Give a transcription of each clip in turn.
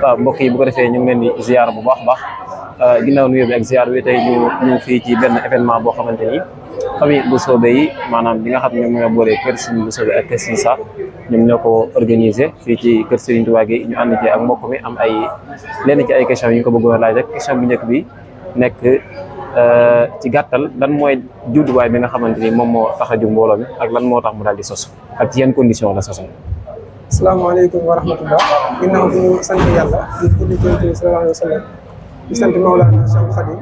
waaw mbokk yi bu ko defee ñu ngi leen di ziar bu baax a baax ginnaaw nuyoo bi ak ziar bi tey ñu fii ci benn événement boo xamante ni famille Mbusoobe yi maanaam bi nga xam ne ñoom ñoo boole kër Serigne Mbusoobe ak kër Serigne Sa ñoom ñoo ko organisé fii ci kër Serigne Touba gi ñu ànd ci ak mbokk mi am ay lenn ci ay questions yu ñu ko bëggoon a laaj rek question bu njëkk bi nekk ci gàttal lan mooy judduwaay bi nga xamante ni moom moo tax a jug mbooloo mi ak lan moo tax mu daal di sos ak ci yan condition la sosoon. asalaamaaleykum wa rahmatullah ginnaaw bi ñu sant yàlla di julli ci Yonent bi sallallahu alayhi wa sallam di sant Mawlana Cheikh Khadim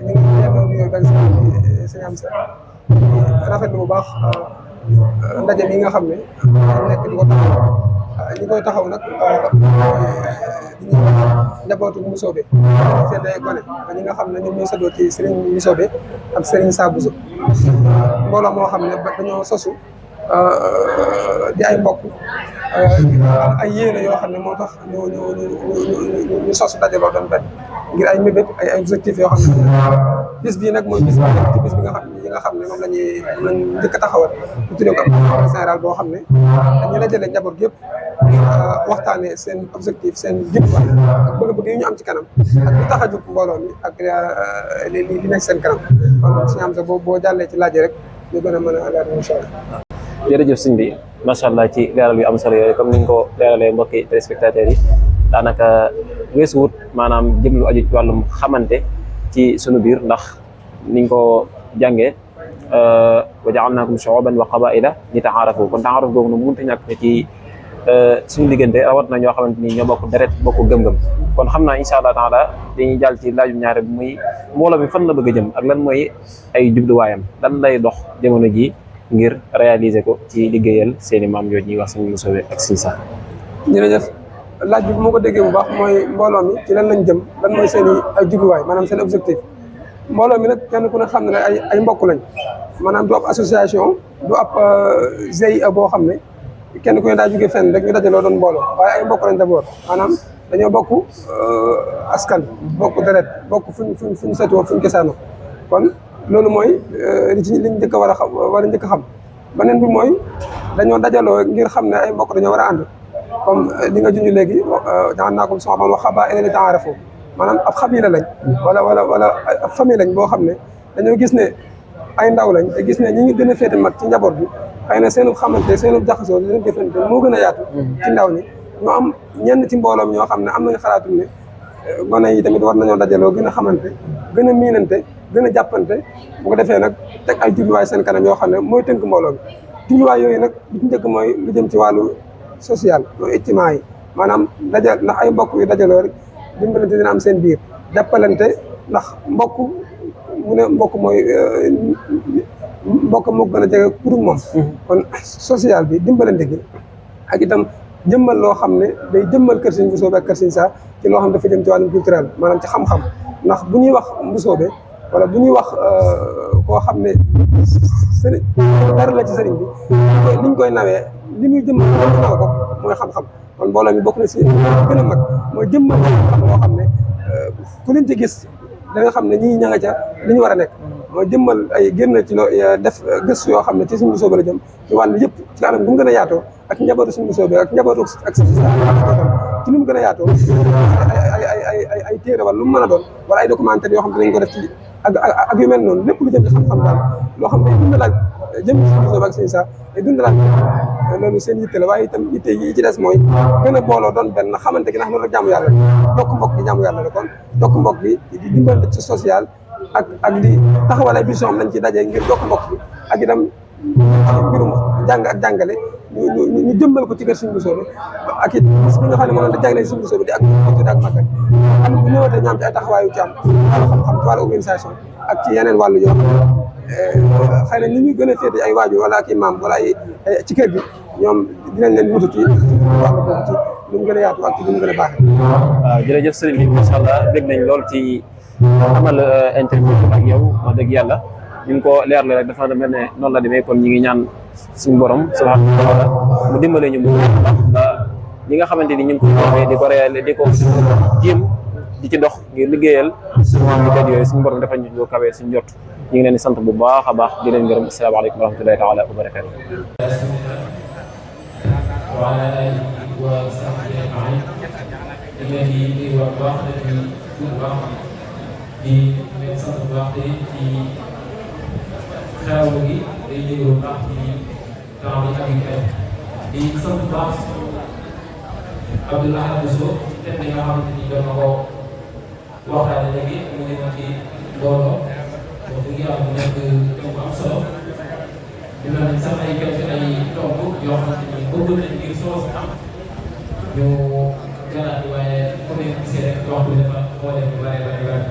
ñu ngi delloo nuyoo ak sëñ Amsa rafetlu bu baax ndaje mi nga xam ne nekk di ko taxaw ñi koy taxaw nag di ñu njabootu Mbusoobe fedde gone ñi nga xam ne ñoom ñoo séddoo ci Serigne Mbusoobe ak Serigne Sa Bousso mbooloo moo xam ne dañoo sosu di ay mbokk ay yéene yoo xam ne moo tax ñu sos dajaloo doon benn ngir ay mébét ay objectif yoo xam ne bis bii nag mooy bis bi nga xam ne moom lañ njëkk a taxawal ñu tuddee ko am général boo xam ne dañu dajale njaboot yëpp ngir waxtaane seen objectif seen jubluwaay ak bëgg-bëgg yi ñu am ci kanam ak li tax a jóg mbooloo mi ak li nekk seen kanam kon si am sa boo jàllee ci laaj rek ñu gën a mën a leer incha allah. jërëjëf sëñ bi macha allah ci leeral yu am solo yooyu comme ni ñu ko leeralee mbokki téléspectateurs yi daanaka weesu wut maanaam jëm lu aju ci wàllum xamante ci sunu biir ndax niñ ko jàngee wa ja'alnaakum shu'uban wa qabaa'ila li ta'aarafu kon ta'aaruf googu nag mënut a ñàkk ci suñu diggante rawat na ñoo xamante ni ñoo bokk deret bokk gëm-gëm kon xam naa incha allah taala dañuy jàll ci laaju ñaare bi muy mbooloo mi fan la bëgg a jëm ak lan mooy ay jubluwaayam lan lay dox jamono ji ngir réaliser ko ci liggéeyal seeni maam yooyu ñuy wax Serigne Mbusoobe ak Serigne Sa. jërëjëf laaj bi bu ma ko déggee bu baax mooy mbooloo mi ci lan lañ jëm lan mooy seen i ay jubluwaay maanaam seen objectif mbooloo mi nag kenn ku ne xam ne ay mbokk lañ maanaam du ab association du ab GIE boo xam ne kenn ku ne daa jógee fenn rek ñu dajaloo doon mbooloo waaye ay mbokk lañ d'abord maanaam dañoo bokk askan bokk deret bokk fuñ setoo fuñ cosaanoo kon loolu mooy liñ njëkk a war a njëkk a xam beneen bi mooy dañoo dajaloo ngir xam ne ay mbokk dañoo war a ànd comme li nga junj léegi jaan naa ko sama maam wax xabaa ila li ta'aarafu maanaam ab xabila lañ wala ab famille lañ boo xam ne dañoo gis ne ay ndaw lañ te gis ne ñi ngi gën a féete mag ci njaboot bi xëy na seenu xamante seenu jaxasoo seenu jëfante moo gën a yaatu ci ndaw ñi ñu am ñenn ci mbooloom ñoo xam ne am nañu xalaatu ne gone yi tamit war nañoo dajaloo gën a xamante gën a miinante gën a jàppante bu ko defee nag teg ay jubluwaay seen kanam yoo xam ne mooy tënk mbooloo bi jubluwaay yooyu nag li ci njëkk mooy lu jëm ci wàllu social mooy ijtimaa yi maanaam ndax ay mbokk yu dajaloo rek dimbalante dina am seen biir jàppalante ndax mbokk mu ne mbokk mooy mbokk moo gën a jege pour moom kon social bi dimbalante gi ak itam jëmmal loo xam ne day jëmmal kër Serigne Mbusoobe ak kër Serigne Sa ci loo xam dafa jëm ci wàllum culturel maanaam ci xam-xam ndax bu ñuy wax Mbusoobe wala bu ñuy wax koo xam ne sëriñ dara la ci sëriñ bi liñ koy nawee li muy jëmmal naw ko mooy xam-xam kon mbooloo mi bokk na si gën a mag mooy jëmmal xam loo xam ne ku leen ci gis da nga xam ne ñii ña nga ca li ñu war a nekk mooy jëmmal ay génn ci loo def gëstu yoo xam ne ci Serigne Mbusoobe la jëm ci wàllu yëpp ci anam bu mu gën a yaatoo ak njabootu Serigne Mbusoobe ak njabootu ak ci lu mu gën a yaatoo ay téere wala lu mu mën a doon wala ay documentaire yoo xam ne dañ ko def ci ak yu mel noonu lépp lu jëm ci xam-xam daal loo xam ne day dundalaat jëm ci Serigne Mbusoobe ak Serigne Sa day dundalaat loolu seen yitte la waaye itam yitte yi ci des mooy gën a booloo doon benn xamante gi ndax loolu jaamu yàlla dokk mbokk gi jaamu yàlla la kon dokk mbokk bi di dimbalante ci social ak di taxawal ay vision lañ ci daje ngir dokk mbokk bi ak itam mbirum jàng ak jàngale ñu jëmbal ko ci kër Serigne Mbusoobe ak it bis bi nga xam ne moom la jàngale Serigne Mbusoobe di ak tudd ak màggal am bu ñëwatee ñaam ci ay taxawaayu ci am wàllu xam-xam ci wàllu organisation ak ci yeneen wàllu yoo xam ne xëy na ni ñu gën a féete ay waajur wala ak i maam wala ay ci kër gi ñoom dinañ leen wutu ci wàllu boobu ci lu mu gën a yaatu ak ci lu mu gën a baaxee. waaw jërëjëf sëriñ bi macha allah dégg nañ lool ci amal interview ak yow wax dëgg yàlla ñu ngi ko leerle rek dafa mel ne noonu la demee kon ñu ngi ñaan suñu borom subhanahu wa taala mu dimbale ñu mu ba li nga xamante ni ñu ngi ko defee di ko réalisé di ko jéem di ci dox ngir liggéeyal suñu maam yu tedd yooyu suñu borom dafa ñu lu kawee suñu jot ñu ngi leen di sant bu baax a baax di leen gërëm asalaamaaleykum wa rahmatullahi taala wa barakatu وعلى آله وصحبه أجمعين dañ leen di nuyuwaat bu baax di bu baax di leen sant bu baax te ci xew gi day jégalu bu baax ci temps bi ak yu di sant bu baax Abdoul Ahad Bousso ci thème bi nga xamante ni doon na ko waxtaane léegi mu ngi na ci mbooloo wax dëgg yàlla mu nekk thème bu am solo dina nañ sax ay quelques ay tomb yoo xamante ni bëgg nañ ngir soo sa am ñu gànnaat bi waaye comme ni gisee rek waxtu bi dafa moo leen bu bari bari bari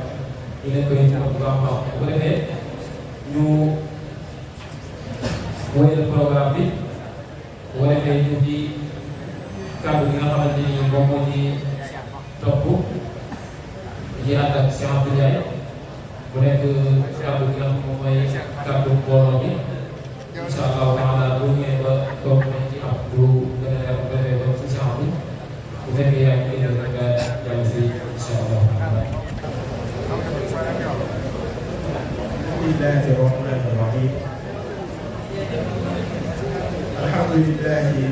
ñu leen koy ñëw bu baax a baax bu ko defee ñu wéyal programme bi bu ko defee ñu ci kàddu gi nga xamante ni moom moo ci topp ci ànd ak Cheikh Abdou Ndiaye bu nekk kàddu gi nga xam moom mooy kàddu mbooloo bi incha allah taala bu ñëwee ba toog nañ ci am lu gën a leer bu defee ba ci Cheikh bi bu fekkee yaa ngi jël nga jàll si incha allah taala. bismillahi rahmani rahim. alhamdulillahi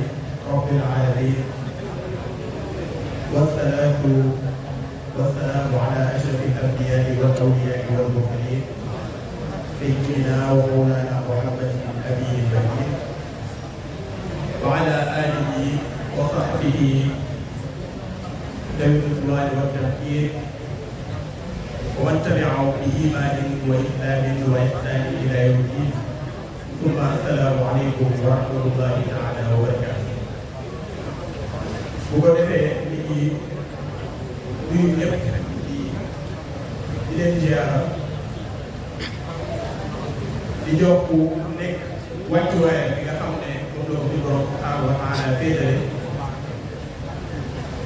rabbil alamin. والصلاة والسلام على أشرف الأنبياء والأولياء والمرسلين سيدنا ومولانا محمد النبي الكريم وعلى آله وصحبه ذوي الرضوان والتمكين ومن تبعهم بإيمان وإسلام وإحسان إلى يوم الدين ثم السلام عليكم ورحمة الله تعالى وبركاته. bu ko defee nit ñi nuyu ñëpp di leen ziara di jokk nekk wàccuwaayam bi nga xam ne moom la ko di borom subhanahu wa taala féetale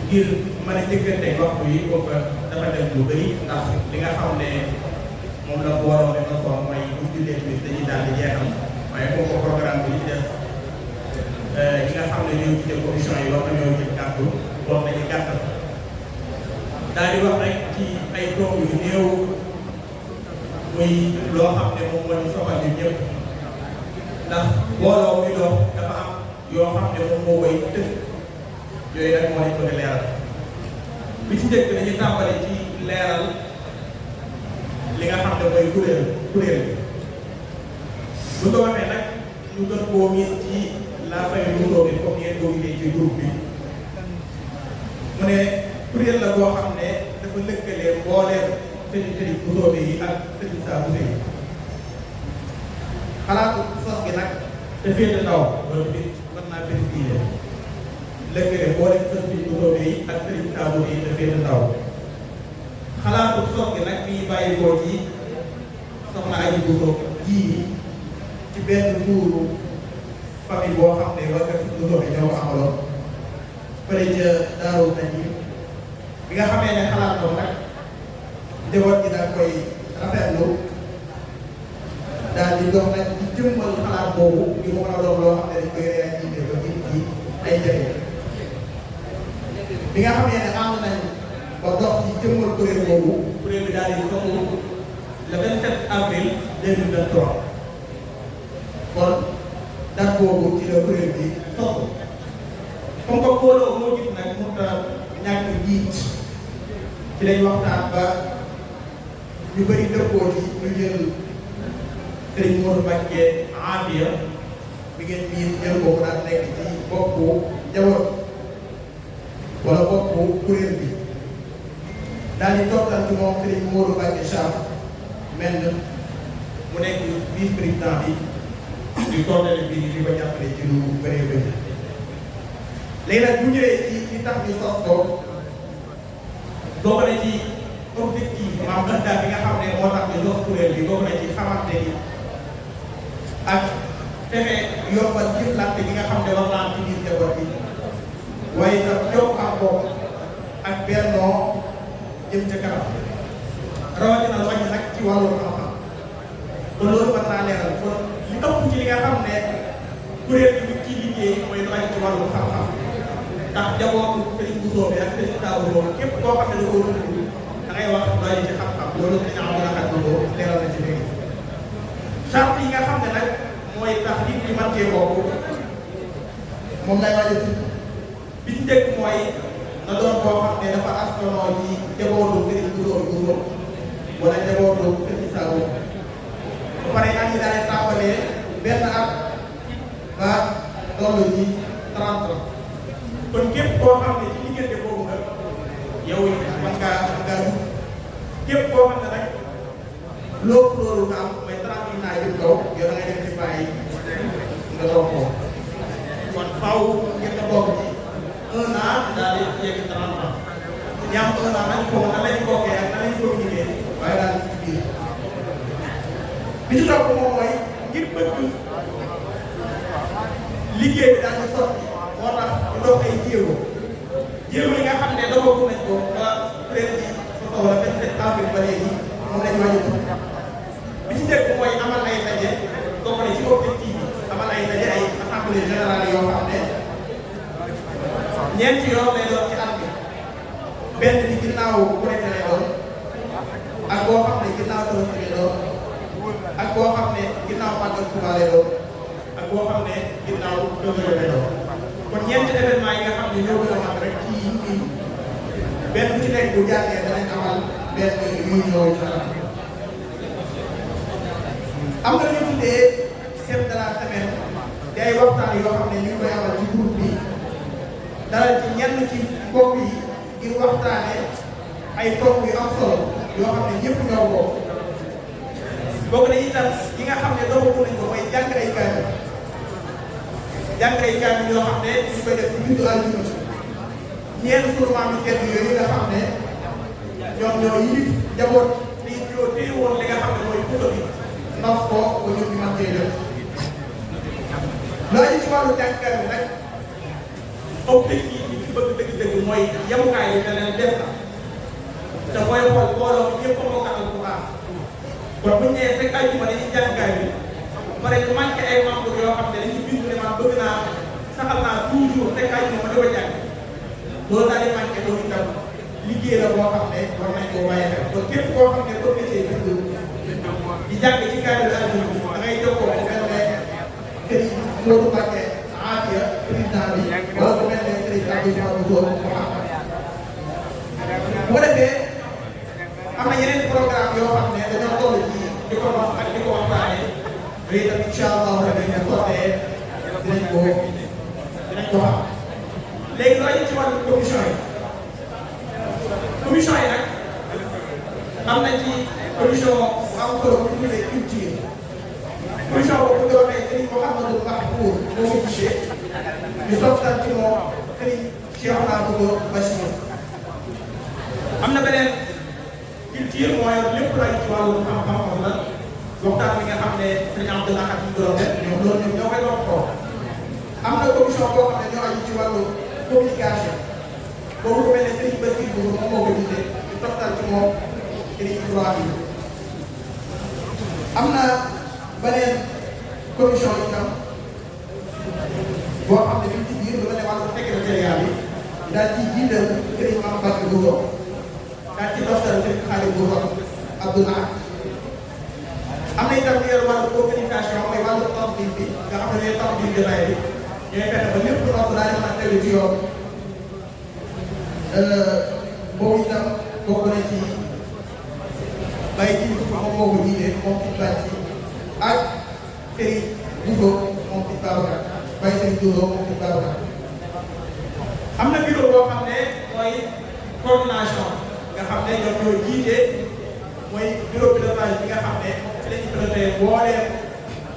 ngir mën a jëkkante waxtu yi boobu dafa dem lu bëri ndax li nga xam ne moom la booloo ne nga ko mooy bu jullee tamit dañuy daal di jeexal waaye moom ko programme bi ci def ñi nga xam ne ñoo jiite commission yi war nañoo jël kàddu wax nañu gàttal daal di wax rek ci ay tomb yu néew muy loo xam ne moom moo ñu soxal ñun ñëpp ndax booloo muy dox dafa am yoo xam ne moom moo koy tënk yooyu rek moo lañ bëgg a leeral bi ci njëkk dañuy tàmbali ci leeral li nga xam ne mooy kuréel bi bu ko waxee nag ñu gën koo miin ci la fay lu bi comme ngeen ko gisee ci groupe bi mu ne kuréel la boo xam ne dafa lëkkalee mbooleem sëriñ bu soobe yi ak sëriñ saa bu sëy xalaatu sos gi nag te féete ndaw loolu bi mën naa vérifier lëkkalee mbooleem sëriñ bu soobe yi ak sëriñ saa bu sëy te féete ndaw xalaatu sos gi nag mi bàyyi koo ci soxna Aji Bousso ji ci benn tuuru famille boo xam ne waa kër bu soobe ñoo ko amaloon fële ca Daaru Najim bi nga xamee ne xalaat boobu nag njaboot gi daal koy rafetlu daal di dox nag di jëmmal xalaat boobu di mu mën a doon loo xam ne dañ koy réalisé ba nit ñi ay njëriñ bi nga xamee ne ànd nañ ba dox ci jëmmal kuréel boobu kuréel bi daal di soxla le 27 avril 2023 kon date boobu ci la kuréel bi soxla comme que booloo moo gis nag mu ta ñàkk jiit ci lañ waxtaan ba ñu bëri dëppoo ci ñu jël Sëriñ Modou Mbacké Afia bi ngeen miin jël ko daan nekk ci boppu njaboot wala boppu kuréel bi daal di toftal ci moom Sëriñ Modou Mbacké Cham mel mu nekk vice président bi di coordonné bi di ko jàppale ci lu bëree bëri léegi nag bu ñëwee ci li tax ñu sos ko bokk na ci objectif maanaam gàncax bi nga xam ne moo tax ñu sos kuréel bi bokk na ci xamante ni ak fexe yombal jëflante bi nga xam ne war naa ci biir njaboot bi waaye itam yokk am bopp ak bennoo jëm ca kanam rawatina lu wàññi nag ci wàllu xam-xam kon loolu mën naa leeral kon li ëpp ci li nga xam ne kuréel bi ñu ciy liggéey mooy lu wàññi ci wàllu xam-xam. ndax jabootu Sëriñ Bousso bi ak Sëriñ Taabu boobu képp koo xam ne da koo dund da ngay wax doy ci xam-xam loolu dañu am a xat ko leeral na ci léegi charte yi nga xam ne nag mooy tax nit ñi mën cee bokk moom lay waaj a tudd bi ci njëkk mooy na doon boo xam ne dafa askanoo ci njabootu Serigne Bousso Bousso wala njabootu Serigne Saabu ba pare at yi daal di tàmbalee benn at ba toll ci 30 ans kon képp koo xam ne ci diggante boobu nga yow man ngaa dugg képp koo xam ne nag loolu nga am mooy 30 naa jëm kaw yow da ngay dem ci bàyyi nga toog ko kon faaw ngeen nga bokk ci 1 an daal di yegg 30 ans ñi am 1 an nañ ko nan lañ bokkee ak nan lañ communiqué waaye daal ci biir bi ci topp moom mooy ngir bëgg liggéey bi daal di sotti moo tax ñu dox ay jéego yi nga xam ne doxagu nañ ko ba président Soto wala 27 avril ba léegi moom lañ wàññi bi ci njëkk mooy amal ay ndaje bokk na ci objectif yi amal ay ndaje ay assemblée générale yoo xam ne ñeenti yoon lay doon ci at bi benn bi ginnaaw Korité lay doon ak boo xam ne ginnaaw Tabaski lay doon ak boo xam ne ginnaaw Màggal Tuuba lay doon ak boo xam ne ginnaaw Dóor lay doon kon ñeenti événement yi nga xam ne ñoo gën a mag rek ci yi benn bu ci nekk bu jàngee danañ amal benn réunion yu am na lu ñu tuddee chef de la semaine di ay waxtaan yoo xam ne ñu ngi koy amal ci groupe bi dalal ci ñenn ci mbokk yi ngir waxtaane ay tomb yu am solo yoo xam ne ñëpp ñoo ko bokk na itam yi nga xam ne doxagu nañ ko mooy jàng ay kaamil yoo xam ne ñu koy def ci bindu àljuma ñeent sunu maam yu tedd yooyu nga xam ne ñoom ñoo yilif njaboot te ñoo téye woon li nga xam ne mooy puso bi ndox ko ba ñun ñu mën cee def loolu ci wàllu jàngkat bi nag objectif yi ci bëgg dëgg-dëgg mooy yemukaay yi dana def na te mooy xool mbooloo bi ñëpp a mokkal Alxuraan kon bu ñu nee fekk àjjuma dañuy jàngkat bi pare ñu manqué ay membres yoo xam ne dañuy bindu ne man bëgg naa saxal naa toujours fekk àjjuma ma di ko jàng loolu daal di manqué loolu itam liggéey la boo xam ne war nañ koo bàyyi xel kon képp koo xam ne bëgg na cee bindu di jàng ci cadre àjjuma bi da ngay jokkoo bu mel ne Serigne Modou Mbacké Afia président bi wala bu mel ne Serigne Abdou Fall bu ko defee am na yeneen programme yoo xam ne dañoo toll ci di ko wax ak di ko waxtaanee yooyu itam incha allah rabi ne sottee dinañ ko xam léegi loo ci wàllu commission yi nag am na ci commission bu am solo bu ñu tuddee culture commission boobu bu ñu waxee Serigne Mouhamadou Mahfouz moo ko gisee ñu toftal ci moom Serigne Cheikh Ahmadou Bachir am na beneen culture mooy lépp lay ci wàllu xam-xam la waxtaan bi nga xam ne Serigne Abdou Lahad ñu doon def ñoom loolu ñoo koy doon xool am na commission boo xam ne ñoo aju ci wàllu communication boobu lu mel ne Serigne Bassirou Diouf moom moo ko gisee ñu toftal ci moom Serigne Ibrahima am na beneen commission itam boo xam ne bi ci biir lu mel ne wàllu secrétariat bi daal ci jiital Serigne Mame Bakki Bousso daal ci toftal Serigne Khalid Bousso Abdou Lahad am na itam ñu yor wàllu communication mooy wàllu tanzim bi nga xam ne ñooy tanzim bi jotaay bi ñooy fexe ba lépp lu daal di mën a tegu ci yoon boobu itam bokk na ci bay ci moom moo ko jiite moom ci bàcc ak Serigne Bousso moom ci Babacar bay Serigne Bousso moom ci Babacar am na bureau boo xam ne mooy coordination nga xam ne ñoom ñoo jiite mooy bureau pilotage bi nga xam ne ci la ñu piloté mbooleem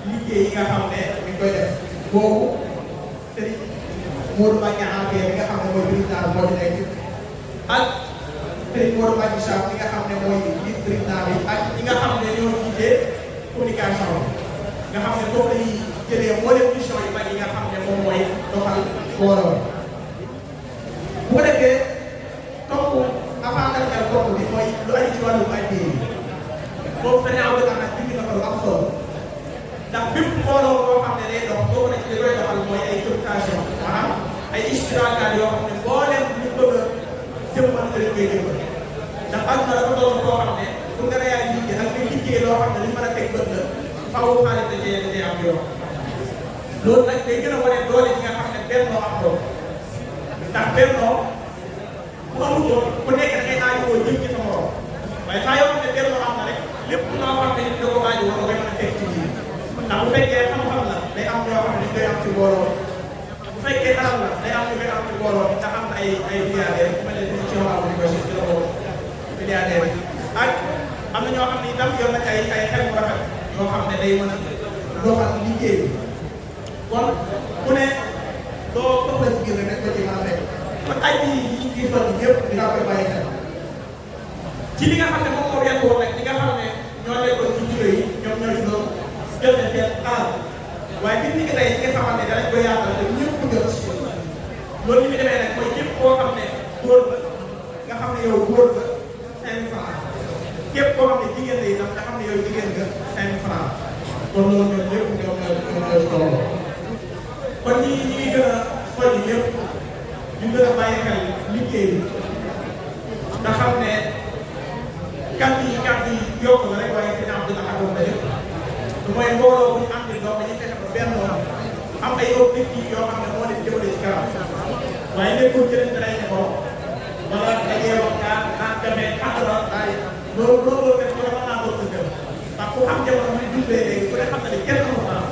liggéey yi nga xam ne mi ngi koy def boobu Serigne Modou Mbacké Afia bi nga xam ne mooy président moo ci nekk ak Serigne Modou Mbacké Cham bi nga xam ne mooy vice président bi ak ñi nga xam ne ñoo jiite communication bi nga xam ne foofu la ñuy jëlee mbooleem mission yu mag yi nga xam ne moom mooy doxal mbooloo bu ko defee topp avant nga topp bi mooy lu aju ci wàllu addiya yi boobu dañu am lu tax bind na ko lu am solo ndax bépp mbooloo boo xam ne day dox boo ko nekk li koy doxal mooy ay communication maanaam ay istiraakaat yoo xam ne mbooleem ñu bëgg a jëmmal nga leen koy jëmmal ndax àdduna dafa doon koo xam ne pour nga réaliser ak nga liggéey loo xam ne li mën a teg bët la faaw xaalis da cee am yoon loolu nag day gën a wane doole yi nga xam ne bennoo am doole ndax bennoo bu amul woon ku nekk da ngay aajowoo jëm ci sa morom waaye saa yoo xam ne benn am na rek lépp loo xam ne da ko aajowoo nga koy mën a fekk ci biir ndax bu fekkee xam-xam la day am ñoo xam ne dañ koy am ci mbooloo bu fekkee alal la day am ñu koy am ci mbooloo te am ay milliardaires bu mel ne ci wàllu université ci la ko milliardaires ak am na ñoo xam ne itam yor nañ ay xel bu rafet yoo xam ne day mën a doxal liggéey bi kon ku ne doo soxla ci biir rek ko ci mën a fekk kon ay yi ñu ngi sonn ñëpp dina koy bàyyi xel ci li nga xam ne moom moo yegg woon rek li nga xam ne ñoo nekkoon ci bureau yi ñoom ñoo ci doon jël na seen alal waaye bis ni ki tey ñi nga xamante ne danañ ko yaatal te ñëpp ku jot loolu li mu demee nag mooy képp koo xam ne góor nga xam ne yow góor nga 5 francs képp koo xam ne jigéen la itam nga xam ne yow jigéen nga 5 francs kon loolu ñoom ñëpp ñoom ñoo tolloo kon ñi ngi gën a soññ ñëpp ñu gën a bàyyi xel liggéey bi nga xam ne kàddu yi yokk la rek waaye dina am dina xamoon na yëpp du mooy mbooloo bu ñu ànd doom dañuy fexe ba benn am ay objectifs yoo xam ne moo leen jëmale ci kanam waaye nekkul jëlee da lay ne ko wala dañuy waxtaan naan demee àndala daal loolu rek mën naa doon dëgg ndax ku xam jamono muy dundee léegi ku ne xam na ne kenn amul naa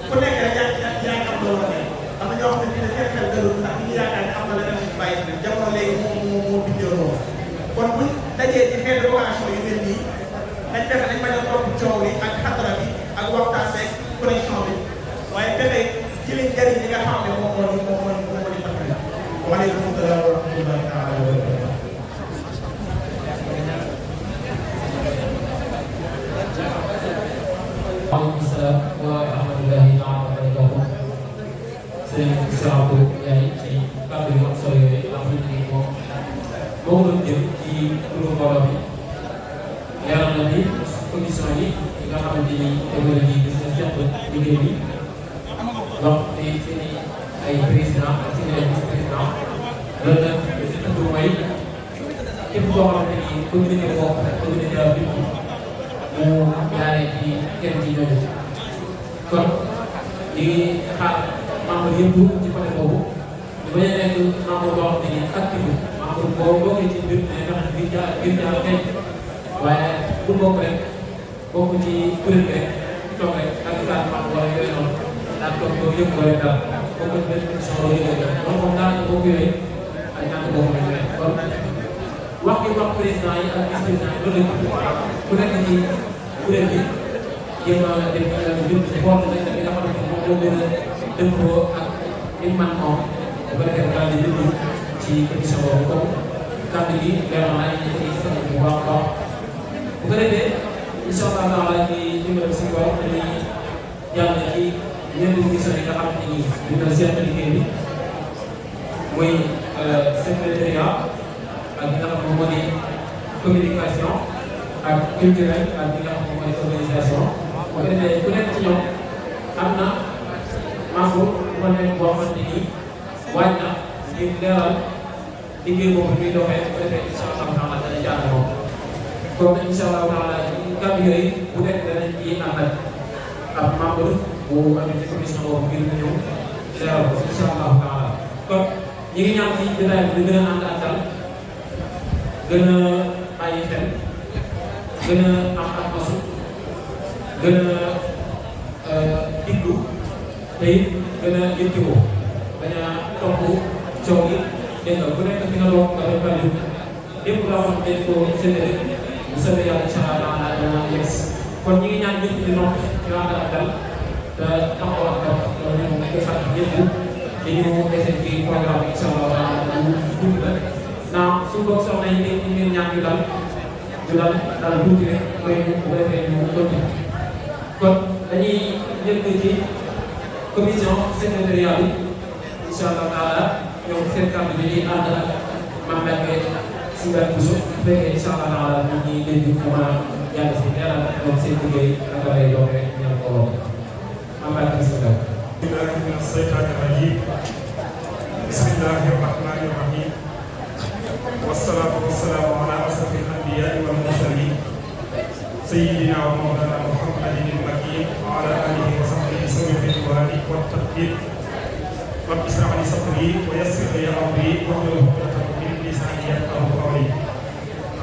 ku nekk rek yaa ngi am loolu ne am na ñoo xam ne dina seen xel dalul ndax ñu yaakaar ne am na leneen ñu bàyyi ne jamono léegi moo bindoo loolu kon buñ dajee ci xeetu relation yu mel nii dañ fexe dañ bañ a topp coow li ak xadara bi ak waxtaan beeg connexion bi waaye fexe ci liñ jëriñ li nga xam ne moom moo di tax waaleykum salaam wa rahmatullahi taala wa barakatuh waaleykum salaam wa rahmatullahi taala wa barakatuh sëñ Souhaïbou Ndiaye ci kàddu yu am solo yooyu nga xam ne moom moo doon jëm ci turu mbooloo bi leeral na ni commission yi nga xamante ni jamono jii gis nga seq liggéey bi donc te seen ay président ak seen ay vice président loolu nag li ci tudd mooy képp koo xamante ni communauté boobu communauté bi mu jaaree ci kenn ci ñooñu kon ñu ngi xaar membre yëpp ci côté boobu ñu bañ a nekk membre boo xam ne nii active membre boo bokkee ci mbir mi nga xam ne biir jaar kenn waaye bu bokk rek bokk ci kuréel rek toog rek ak saa membre wala yooyu noonu daal toog yow yëpp ko rek daal bokk ci benn émission wala yëpp loolu moom daanaka bokk yooyu ak ñàkk bokk nañu rek kon wax gi wax président yi ak vice président yi loolu la ku nekk ci kuréel bi jéem a dem mbir mi xool nañ li nga xamante ni moom moo gën a dëppoo ak li man moom bu ko defee daal di déglu ci émission boobu comme kàddu gi leeral naa ñu ngi sant bu baax a baax bu ko defee incha allah taala ci dimbali si borom dañuy jàll ci ñeenti mission yi nga xamante ni dina seet liggéey bi muy secrétariat ak li nga xam moom moo di communication ak culturel ak li nga xam moom moo di organisation bu ko defee ku nekk ci ñoom am na membre bu ko nekk boo xamante ni waaj na ngir leeral liggéey boobu muy doxee bu ko defee incha allah taala dana jàll moom comme incha allah taala kàddu yooyu bu nekk danañ ci ànd ak membre bu amee ci commission boobu ngir mu ñëw leeral ko incha allah taala kon ñi ngi ñaan ci détail bi gën a ànd ak dal gën a bàyyi xel gën a am ak masu gën a diglu te it gën a yëkkewoo bañ a topp coow yi dégg nga bu nekk fi nga doon nga def bari lépp loo xam ne ko séddale bu soobee yàlla incha allah dana yes kon ñi ngi ñaan ñëpp di nopp ci ànd ak dal te taxaw ak topp loolu ñu koy sant ñëpp dañu dese ci programme bi incha allah bu dugg la naam suñu bopp soxna yi ñu ngi ñaan ñu dal tuuti rek mooy bu ko defee ñu continué kon dañuy jël ci commission secrétariat bi incha allah taala ñoom seen kàddu bi ñuy ànd ak Mame Mbacke Simbel Bousso bu fekkee incha allah taala ñu ngi leen di mën a jàng si leeral ñoom seen liggéey ak lay doon rek ñaan ko lool Mame Mbacke Simbel. billahi mina shaytaani rajiim bismillahi rahmaani rahiim wassalaatu wassalaamu ala asrafil anbiyaai wal mursaliin sayyidina wa mawlana muhammadin al-makin wa ala alihi wa sahbihi sawi ridwaani wa taqdir rabbi ishrah li sadri wa yassir li amri wahlul uqdatan min lisaani yafqahu qawli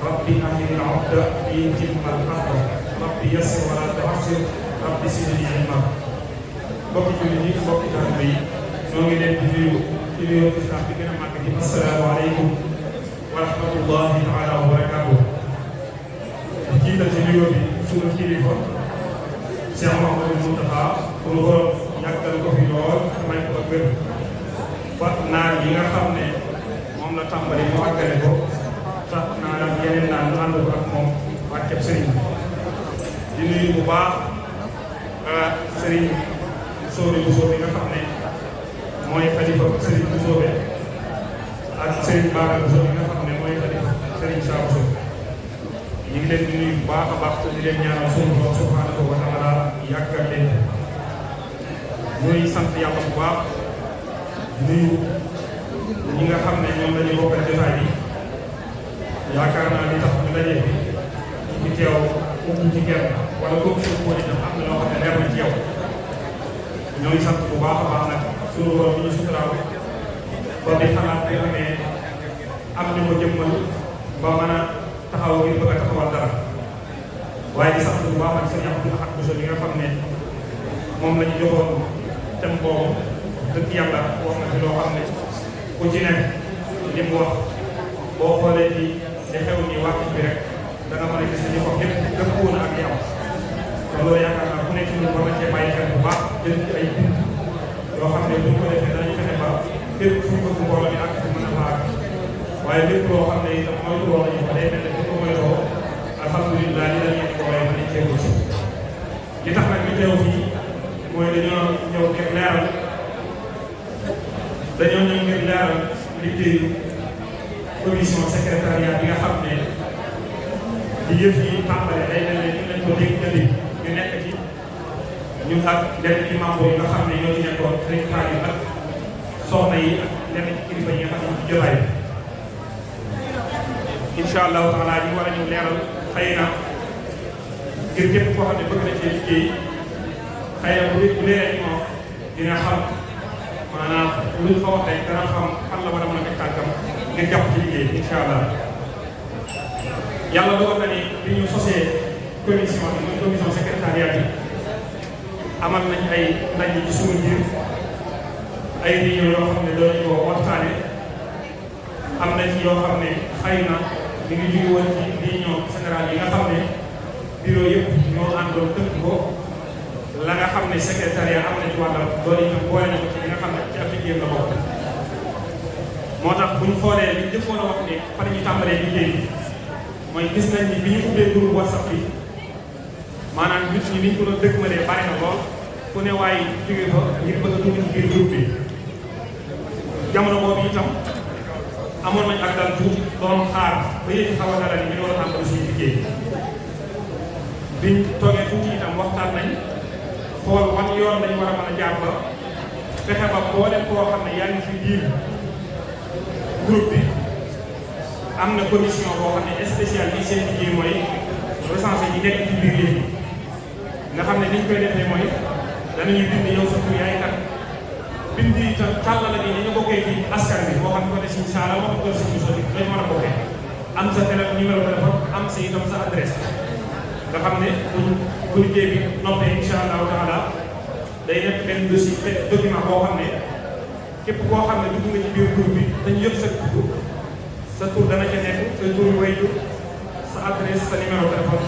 rabbi ahlil uqda liyutimmal amra rabbi yassir wa la tu'assir rabbi zidni ilma. mbokki jullit yi mbokki taalibe yi ñoo ngi leen di nuyu ci nuyoo islam bi gën a màgg di asalaamaaleykum wa rahmatullahi taala wa barakaatuh. di jiital ci nuyoo bi sunu kilifa Cheikh Mouhamadou Moustapha pour borom yàggal ko fi lool may ko ak wér ba naar yi nga xam ne moom la tàmbali mu àggale ko tax naa la yeneen naan ñu ànd ko ak moom wàcceb sëriñ di nuyu bu baax sëriñ Soobe bu Soobe nga xam ne mooy xalifa sëriñ bu Soobe ak sëriñ Baara bu Soobe nga xam ne mooy xalifa sëriñ Saa bu Soobe ñu ngi leen di nuyu bu baax a baax te di leen ñaanal sunu borom subhanahu wa taala yàggal leen ñuy sant yàlla bu baax nuyu ñi nga xam ne ñoom la ñu bokkal jotaay bi yaakaar naa li tax ñu daje bi ñu teew umu ci kenn wala comme si ko def am na loo xam ne leer na ci yow ñooy sant bu baax a baax nag sunu borom bi ñu suturaaw ba di xalaat bi amee am ñu ko jëmmal ba mën a taxaw ngir bëgg a taxawal dara waaye di sant bu baax ak sëñ Abdou Lahad Bousso bi nga xam ne moom la ñu joxoon thème boobu dëgg yàlla wax na fi loo xam ne ku ci nekk li mu wax boo xoolee ci li xew ni wax bi rek da nga mën a gis ni ko lépp dëppoo na ak yow te loolu yaakaar naa ku nekk ñun war na cee bàyyi xel bu baax jël ci ay bind yoo xam ne bu ñu ko defee danañ fexe ba fépp fu ñu bëgg mbooloo mi ak fu mën a faag waaye lépp loo xam ne itam mooy loo nañu ko day mel ne bu ko moytoo alhamdulilah li la ñuy ko waaye mën nañ cee wut li tax nag ñu teew fii mooy dañoo ñëw ngir leeral liggéeyu commission secrétariat bi nga xam ne di yëf yi tàmbale day mel ne ñu lañ ko dégg jëli ñu nekk ci ñun ak lenn ci membre yi nga xam ne ñoo ci nekkoon résultat yi ak soxna yi ak lenn ci kilifa yi nga xam ne ci jotaay incha allahu taala ñu war a ñëw leeral xëy na ngir képp koo xam ne bëgg na cee liggéey xëy na bu leeree moom dina xam maanaam luñ fa wax rek dana xam fan la war a mën a teg tànkam ngir jàpp ci liggéey incha allah yàlla dogal na ni bi ñu sosee commission bi muy commission secrétariat bi amal nañ ay ndaje ci suñu biir ay réunion yoo xam ne doon nañu ko waxtaane am na ci yoo xam ne xëy na mi ngi jóge woon ci réunion générale yi nga xam ne bureau yëpp ñoo àndoon tënk ko la nga xam ne secrétariat am na ci wàllam loolu itam boole na ko ci li nga xam ne ci appliqué la bokk moo tax bu ñu xoolee li jëkkoon a wax ne fa la ñu tàmbalee liggéey bi mooy gis nañ ni bi ñu ubbee groupe WhatsApp bi maanaam nit ñi ni ñu ko doon dëgmalee bari na lool ku ne waaye jóge fa ngir bëgg a dugg ci biir groupe bi jamono boobu itam amoon nañ ak dal tuuti doon xaar ba yéen xaw a dara ni ñu war a tàmbali suñu liggéey biñ toogee tuuti itam waxtaan nañ xool wan yoon lañ war a mën a jaar ba fexe ba boo dem koo xam ne yaa ngi ci biir groupe bi am na commission boo xam ne spéciale bi seen liggéey mooy recensé ñi nekk ci biir yéen nga xam ne niñ koy defee mooy danañu bind yow sa tur yaay kat bind itam tàllal ni ñu bokkee ci askan bi moo xam ne ko ne suñu saala moo xam ko suñu soli dañ mën a bokkee am sa téléphone numéro téléphone am sa itam sa adresse nga xam ne bu liggéey bi noppee incha allahu taala day nekk benn dossier document boo xam ne képp koo xam ne dugg nga ci biir groupe bi dañu yëpp sa tur dana ca nekk sa tur waajur sa adresse sa numéro téléphone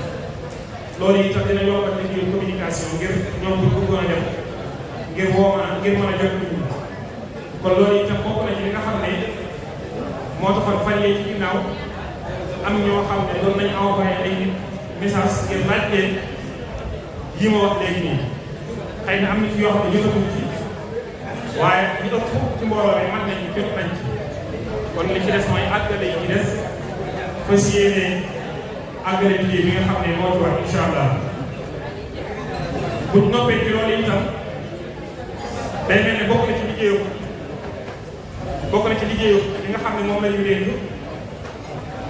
loolu itam dina yombal liggéeyu communication ngir ñoom bu bëggoon a dem ngir mën a jot nit ñi kon loolu itam bokk na ci li nga xam ne moo taxoon fan yee ci ginnaaw am ñoo xam ne doon nañ envoyé ay message ngir laaj leen yi ma wax léegi nii xëy na am na ci yoo xam ne jotaguñ ci waaye ñu ëpp ci mbooloo bi mën nañ jot nañ ci kon li ci des mooy àggale yi ci des fas yéene àggale liggéey bi nga xam ne moo ci wax incha allah buñ noppee ci loolu itam day mel ne bokk na ci liggéeyu li nga xam ne moom la ñu leen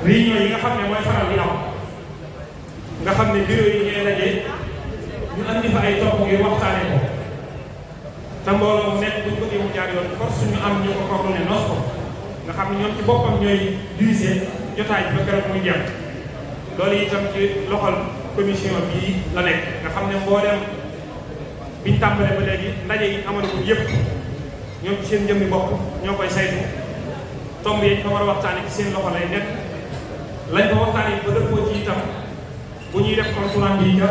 réunion yi nga xam ne mooy faral di am nga xam ne bureau yi ñooy daje ñu andi fa ay topp ngir waxtaane ko te mbooloo mu nekk buñ bëggee mu jaar yoon force ñu am ñu ko coordonné nos ko nga xam ne ñoom ci boppam ñooy divisé jotaay bi ba keroog muy jeex loolu itam ci loxol commission bii la nekk nga xam ne mboolem biñ tàmbalee ba léegi ndaje yi amalagul yëpp ñoom ci seen jëmmi bopp ñoo koy saytu tomb yi fa war a waxtaane ci seen loxo lay nekk lañ ko waxtaane ba dëppoo ci itam bu ñuy def compte rendu yi ca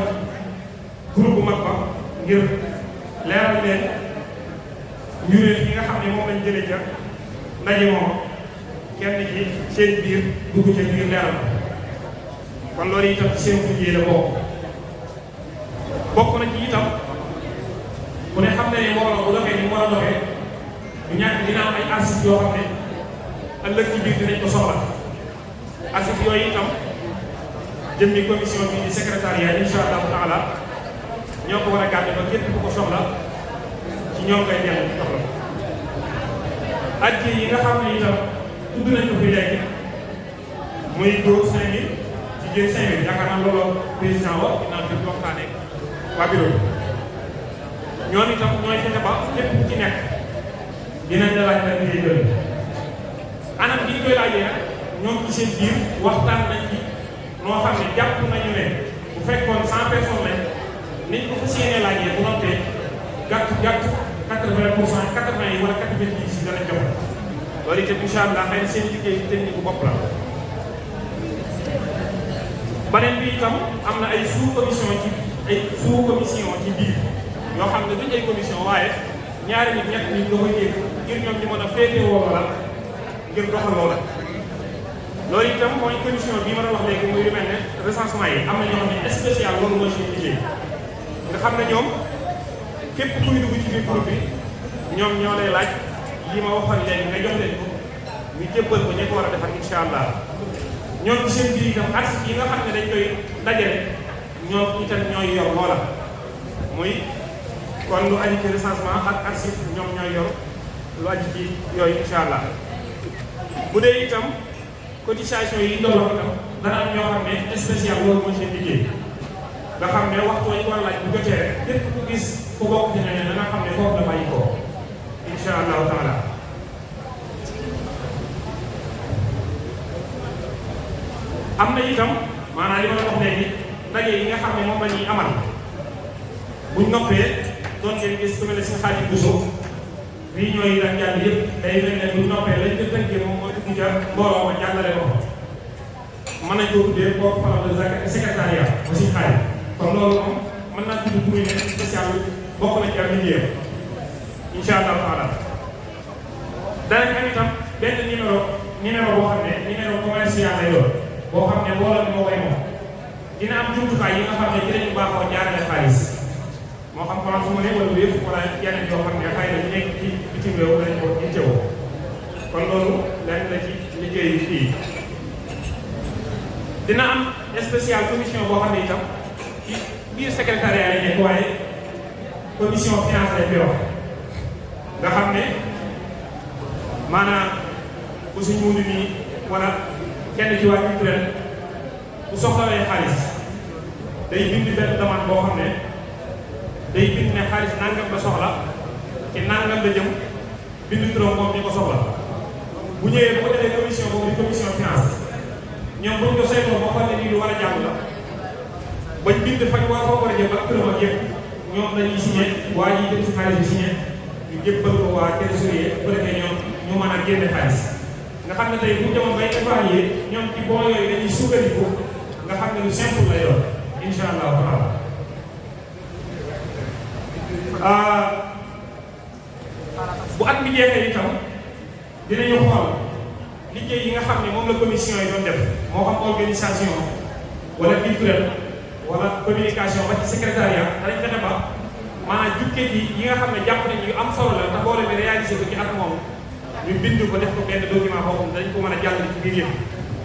groupe bu mag ba ngir leeral leen njuréel yi nga xam ne moom lañ jëlee ca ndaje moom kenn ci seen biir dugg ca biir leeral kon loolu itam ci seen liggéey la bokk na ci itam ku ne xam ne ne mbooloo bu doxee ni mu war a doxee du ñàkk dina am ay archives yoo xam ne ëllëg ci biir dinañ ko soxla archives yooyu itam jëmmi commission bi di secrétariat insha allahu taala ñoo ko war a gàdde ba képp ku ko soxla ci ñoom koy dellu soxla addi yi nga xam ne itam tudd nañ ko fi léegi muy góor 5000 jigéen 5000 yaakaar naa loolu président wax dinaa fi waxtaane waa bureau ñoom itam ñooy fexe ba képp ku ci nekk dinañ la laaj la ngay jël anam bi ñu koy laajee nag ñoom ci seen biir waxtaan nañ ci noo xam ne jàpp nañu ne bu fekkoon 100 personnes lañ niñ ko fas yéenee laajee bu noppee gàtt 80% 80 yi wala 90 yi dana jox loolu itam incha allah xëy na seen liggéey technique bu bopp la. beneen bi itam am na ay sous commission ci biir yoo xam ne duñ ay commission waaye ñaari nit ñett nit nga koy dégg ngir ñoom ñu mën a féetewoo loola ngir doxal loola. loolu itam mooy commission bii ma doon wax léegi muy lu mel ne recensement yi am na ñoo xam ne spécial loolu mooy seen liggéey nga xam ne ñoom képp kuy dugg ci biir groupe bi ñoom ñoo lay laaj yi ma waxoon léegi nga jox leen ko ñu jébbal ko ña ko war a defar incha allah ñoom ci seen biir itam archives yi nga xam ne dañ koy dajale ñoom itam ñooy yor loola muy kon lu aju ci recensement ak archive ñoom ñooy yor lu aju ci yooyu incha allah bu dee itam cotisation yi doon wax itam dana am ñoo xam ne spécial loolu mooy seen liggéey nga xam ne waxtu wañ war a laaj bu jotee rek képp ku gis ku bokk ci ñooñu da nga xam ne foofu la bàyyi ko incha allahu taala am na itam maanaam li ma la wax léegi ndaje yi nga xam ne moom la ñuy amal buñ noppee doon ngeen gis ku mel ne si xaajib bu suuf réunion yi daan jàll yëpp day mel ne buñ noppee lañ ko tënkee moom mooy dugg ca mbooloo ma jàllale ko mën nañ koo tuddee kooku faral de secrétariat ba si xaajib kon loolu moom mën naa tudd muy ne spécial bokk na ci am liggéeyam incha allahu taala danañ am itam benn numéro boo xam ne numéro commercial lay doon boo xam ne mbooloo mi moo koy moom dina am jumtukaay yi nga xam ne dinañu baaxoo jaarale xaalis moo xam ko su ma ne wala yëpp wala yeneen yoo xam ne xëy na ñu nekk ci bitim réew dañ ko yittewoo kon loolu lenn la ci liggéeyu fii dina am spécial commission boo xam ne itam ci biir secrétariat lay nekk waaye commission finance lay koy wax nga xam ne maanaam bu suñ mundi nii wala kenn ci waa culturel bu soxlawee xaalis day bind benn demande boo xam ne day bind ne xaalis nangam la soxla ci nangam la jëm bind turam moom ñi ko soxla bu ñëwee bu ko defee commission boobu di commission finance ñoom buñ ko saytoo ba xam ne lii lu war a jàll la bañ bind fañ waa foo war a jëm ak turam ak yëpp ñoom dañuy signé waa yi dem si xaalis bi signé ñu jébbal ko waa trésorier bu defee ñoom ñu mën a génne xaalis nga xam ne tey bu demoon bay évaluer ñoom ci bon yooyu dañuy sukkandiku nga xam ne lu simple la yoon incha allah taala bu at mi jeexee itam dinañu xool liggéey yi nga xam ne moom la commission yi doon def moo xam organisation wala culturel wala communication ba ci secrétariat danañ fexe ba maanaam jukkee yi nga xam ne jàpp nañ yu am solo la te boole bi réalisé ko ci at moom ñu bind ko def ko benn document boo xam ne dañ ko mën a jàll ci biir yëpp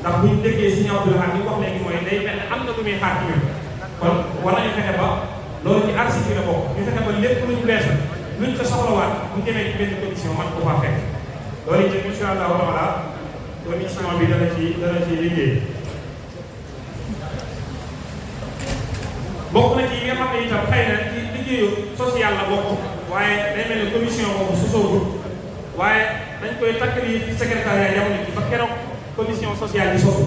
ndax buñ déggee si ñaw bi xam ni wax léegi mooy day mel ne am na lu muy xaar ci ñun kon war nañu fexe ba loolu ci archive yi la bokk ñu fexe ba lépp luñ bees luñ ko soxlawaat bu ñu demee ci benn commission man ko faa fekk loolu itam incha allahu taala commission bi dana ci liggéey bokk na ci yi nga xam ne itam xëy na ci liggéeyu social la bokk waaye day mel ne commission boobu su soogul waaye dañ koy takkali secrétariat jamono ji ba keroog commission sociale bi sosu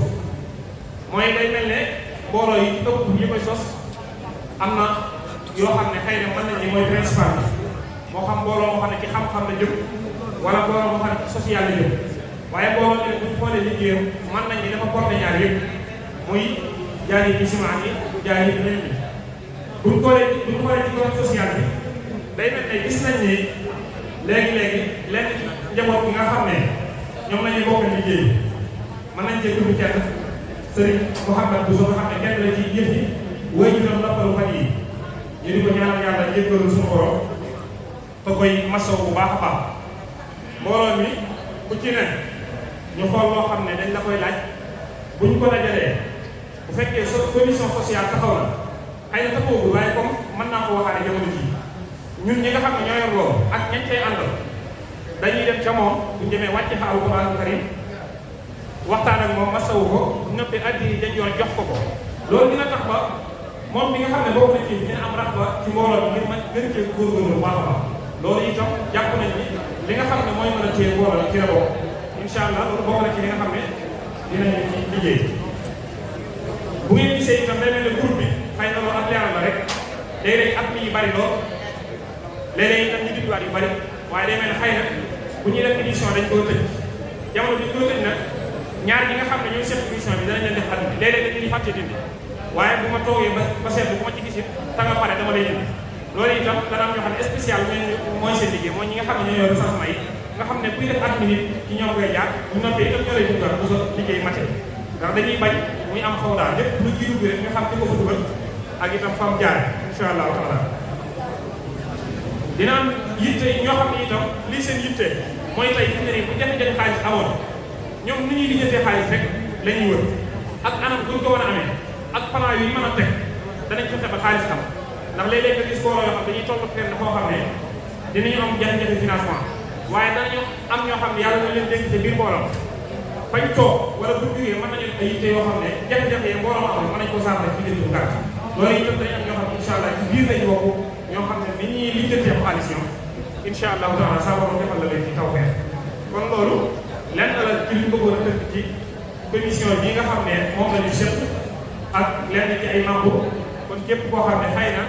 mooy day mel ne mbooloo yi ëpp ñi koy sos am na yoo xam ne xëy na mën nañ ni mooy principal bi moo xam mbooloo moo xam ne ci xam-xam la jëm wala mbooloo moo xam ne ci social la jëm waaye mbooloo ne bu ñu xoolee liggéeyam mën nañ ni dafa porté ñaar yëpp muy jaay bi ciment yi jaay yi ñeneen ñi bu ñu xoolee ci côté social bi day mel ne gis nañ ni léegi-léegi lenn ci njaboot bi nga xam ne ñoom la ñuy bokk liggéey mën nañ cee tudd kenn Serigne Mouhamed Bousso nga xam ne kenn la ci yëf yi wéy ñu doon noppalu fan yi ñu di ko ñaanal yàlla jéggalu suñu borom te koy masaw bu baax a baax mbooloo mi ku ci ne ñu xool loo xam ne dañ la koy laaj bu ñu ko dajalee bu fekkee commission sociale taxaw na xëy na taxawagul waaye comme mën naa ko waxaale jamono jii ñun ñi nga xam ne ñoo yor loolu ak ñañ cay àndal dañuy dem ca moom bu ñu demee wàcc xaaru Alxuraan karim waxtaan ak moom masawu ko nëppee addi yi dañ yor jox ko ko loolu dina tax ba moom mi nga xam ne boobu na ci dina am rax ba ci mbooloo bi ngir ma gën cee góorgóorlu bu baax a baax loolu itam jàpp nañ ni li nga xam ne mooy mën a téye mbooloo bi ci la bokk incha allah loolu bokk na ci li nga xam ne dinañu ci liggéey bu ngeen gisee itam day mel ne groupe bi xëy na loolu ak leeral la rek léeg-léeg at mi yu bari lool léeg-léeg itam ñu digluwaat yu bari waaye day mel ne xëy na bu ñuy def émission dañ koo tëj jamono bi ñu koo tëj nag ñaar ñi nga xam ne ñooy seet émission bi danañ leen def at bi léeg-léeg dañuy fàtte dindi waaye bu ma toogee ba seetlu bu ma ci gisit ta nga pare dama lay indi loolu itam dana am ñoo xam ne spécial mooy seen liggéey mooy ñi nga xam ne ñoo yor recensement yi nga xam ne kuy def at minute ci ñoom koy jaar bu noppee itam ñoo lay dugal bu sa liggéey mate ndax dañuy bañ muy am xaw daal lépp lu jiitu bi rek nga xam ci ko fa dugal ak itam fam jaar insha allahu taala dina am yitte ñoo xam ne itam lii seen yitte mooy tey fi mu ne nii bu jafe-jafe xaalis amoon ñoom ni ñuy lijjatee xaalis rek la ñuy wër ak anam buñ ko war a amee ak plan yu mën a teg danañ fexe ba xaalis am ndax léeg-léeg nga gis booloo yoo xam dañuy toll fenn foo xam ne dinañu am jafe-jafe financement waaye danañu am ñoo xam ne yàlla na leen dénk te biir mbooloo fañ toog wala bu jógee mën nañu ay yitte yoo xam ne jafe-jafe yi mbooloo am mën nañ ko saafara ci biir bu gàtt loolu itam dañu am ñoo xam ne incha allah ci biir lañu bokk ñoo xam ne ni ñuy lijjatee xaalis ñoom incha allahu taala saa borom defal la leen ci taw feex kon loolu lenn la ci li ñu bëggoon a tënk ci commission bii nga xam ne moom la ñu seq ak lenn ci ay membres kon képp koo xam ne xëy na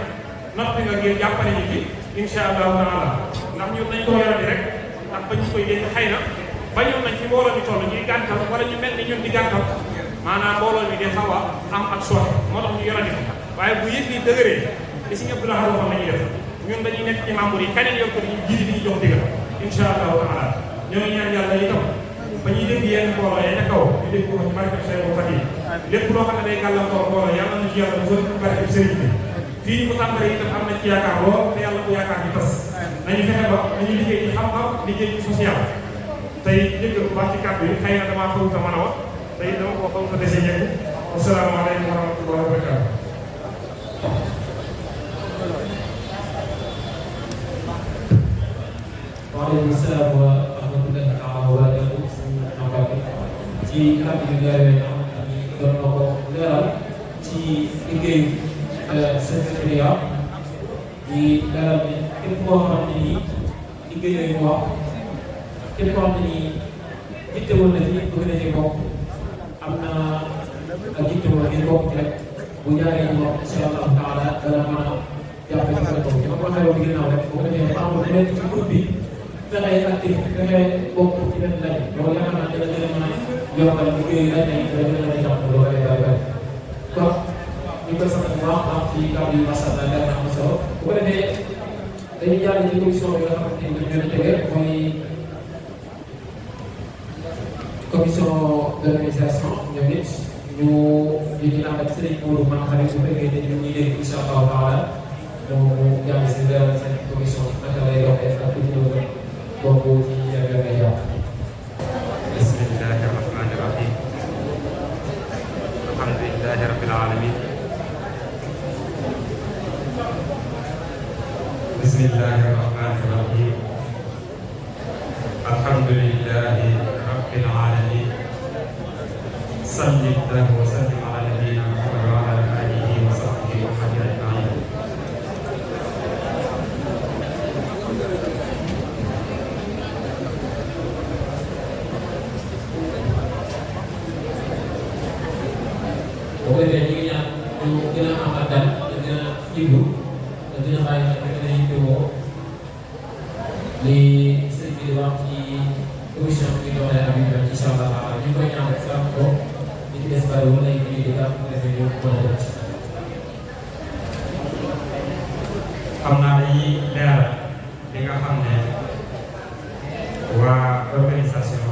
noppi nga ngir jàppale ñu ci incha allahu taala ndax ñun nañ ko yorati rek ndax ba ñu koy dégg xëy na bañoon nañ fi mbooloo mi toll ñuy gàntal wala ñu mel ni ñun di gàntal maanaam mbooloo mi de xaw a am ak sooxe moo tax ñu yorati ko waaye bu yëg yi dëgëree li si ñëpp la xam la ñuy def ñun dañuy nekk ci membres yi keneen yow ko dañuy jiitu di ñu jox digal incha allahu taala ñoo ngi ñaan yàlla itam ba ñuy dégg yenn mbooloo ya ca kaw ñu dégg ko ci barke Seydou Fatick lépp loo xam ne day gàllankoor mbooloo yàlla na ci yàlla bu ci barke sëriñ bi fii ñu ko tàmbalee itam am na ci yaakaar lool te yàlla bu yaakaar bi tas nañu fexe ba nañu liggéey ci xam-xam liggéey ci social tey jëgg bu baax ci kàddu yi xëy na damaa xawuta mën a wax tey dama ko xawuta dese ñekk asalaamaaleykum wa rahmatullahi wa barakatuh waaleykum salaam wa rahmatullahi taala wa barakatuh ci kàddu yu leer yooyu nga xamante ni doon na ko leeral ci liggéeyu secrétariat di leeral ne képp koo xamante ni liggéey yooyu wax képp koo xamante ni jitte woon na ci bëgg na ci bokk am na ak jitte woon ngeen bokk ci rek bu jaaree ñu wax incha allahu taala dana mën a jàpp ci sa bopp dama ko waxee woon ginnaaw rek boo ko defee ba amul nekk ci groupe bi fexe actif fexe bokk ci benn laaj loolu yaakaar naa dina gën a mën a yombal liggéeyu laaj yi dina gën a mën a jàpp lu bari bari bari kon ñu koy sant bu baax baax ci kàddu yi macha allah leer na am solo bu ko defee dañuy jàll ci commission bi nga xamante ni ñoo ñu tege mooy commission d'organisation ñoom it ñu ngi ànd ak Serigne Mourou man xarit bu fekkee ne ñu ngi dégg incha allahu taala mu jàng si leeral seen commission naka lay doxee ak lu ñu bokk ci jafe-jafe yi bismillahi rahmani rahim alhamdulillahi rabbil alamin bismillahi rahmani rahim alhamdulillahi rabbil alamin sallallahu wa sallim ala nabiyyina Muhammad wa ala alihi wa sahbihi wa ajma'in boo ko defee ñu ngi ñaan ñu gën a am ak dal te gën a jublu te gën a bàyyi nag te gën a yittewoo li sëñ bi di wax ci émission bi ñu doxalee ak yu mel incha allah taala ñu ngi koy ñaan rek saa ko li ci des bariwul lay ñu di gàpp ko defee ñu mën a def xam naa dañuy leeral li nga xam ne waa organisation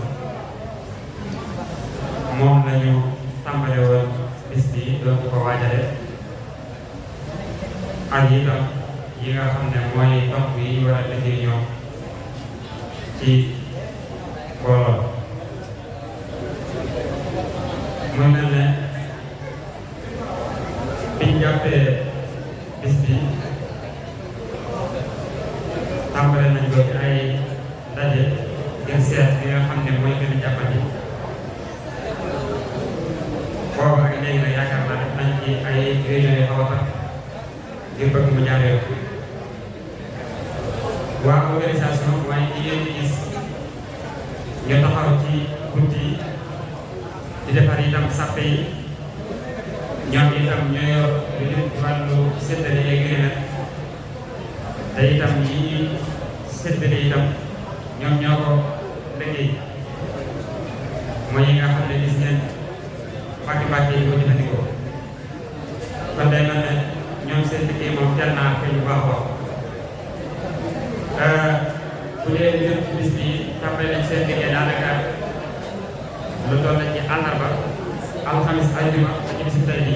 moom lañu tàmbale woon bis bi doon ko waajale ak itam yi nga xam ne mooy tomb yi ñu war a liggéey ñoom ci mbooloo muy mel ne biñ jàppee bis bi tàmbale nañ ko ci ay ndaje ngir seet li nga xam ne mooy gën a jàppandi boobu ak léegi nag yaakaar naa def nañ ci ay réunion yu xaw a tax ngir bëgg mu jaar yoon waa organisation waaye ci yéen gis ñu taxaw ci bunti yi di defar itam sàppe yi ñoom itam ñoo yor lu jëm ci wàllu séddale yeeg yu ne te itam yi ñuy séddale itam ñoom ñoo ko liggéey mooy yi nga xam ne gis ngeen bàkki yi ko jëfandikoo kon day mel ne ñoom seen liggéey moom jar naa feeñ bu baax bu dee ñun bis bi tàmbali nañ seen liggéey daanaka lu toll ci àllarba alxamis àjjuma ak bisu tey bi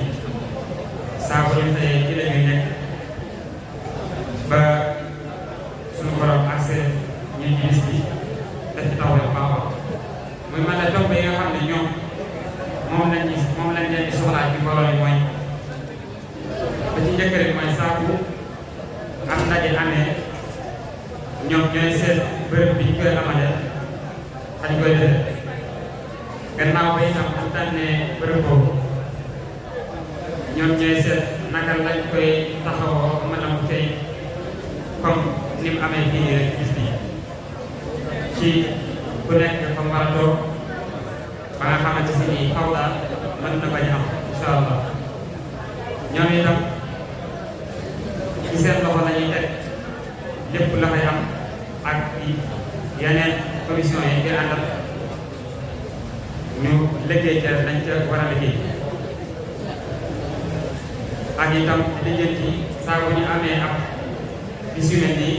saa bu ñu tey ci la ñuy nekk ba suñu borom accès ñuy ci bis bi def ci taw bu baax muy mel ne tomb yi nga xam ne ñoom moom lañ leen di soxlaa ci mbooloo yi mooy ba ci njëkk rek mooy saa bu am ndaje amee ñoom ñooy seet bërëb bi ñu koy amalee xañ koy defee gannaaw ba itam am tànnee bërëb boobu ñoom ñooy seet naka lañ koy taxawoo mën a mu tey comme ni mu amee fii rek gis bi ci ku nekk fa mu war a toog ba nga xamante si nii xaw daal mën na bañ am incha allah ñoom itam ci seen loxo la ñuy teg lépp la fay am ak yeneen commission yi ngir àndal ñu liggéey ca lañ ca war a liggéey ak itam lijjanti saa bu ñu amee ab bis yu mel nii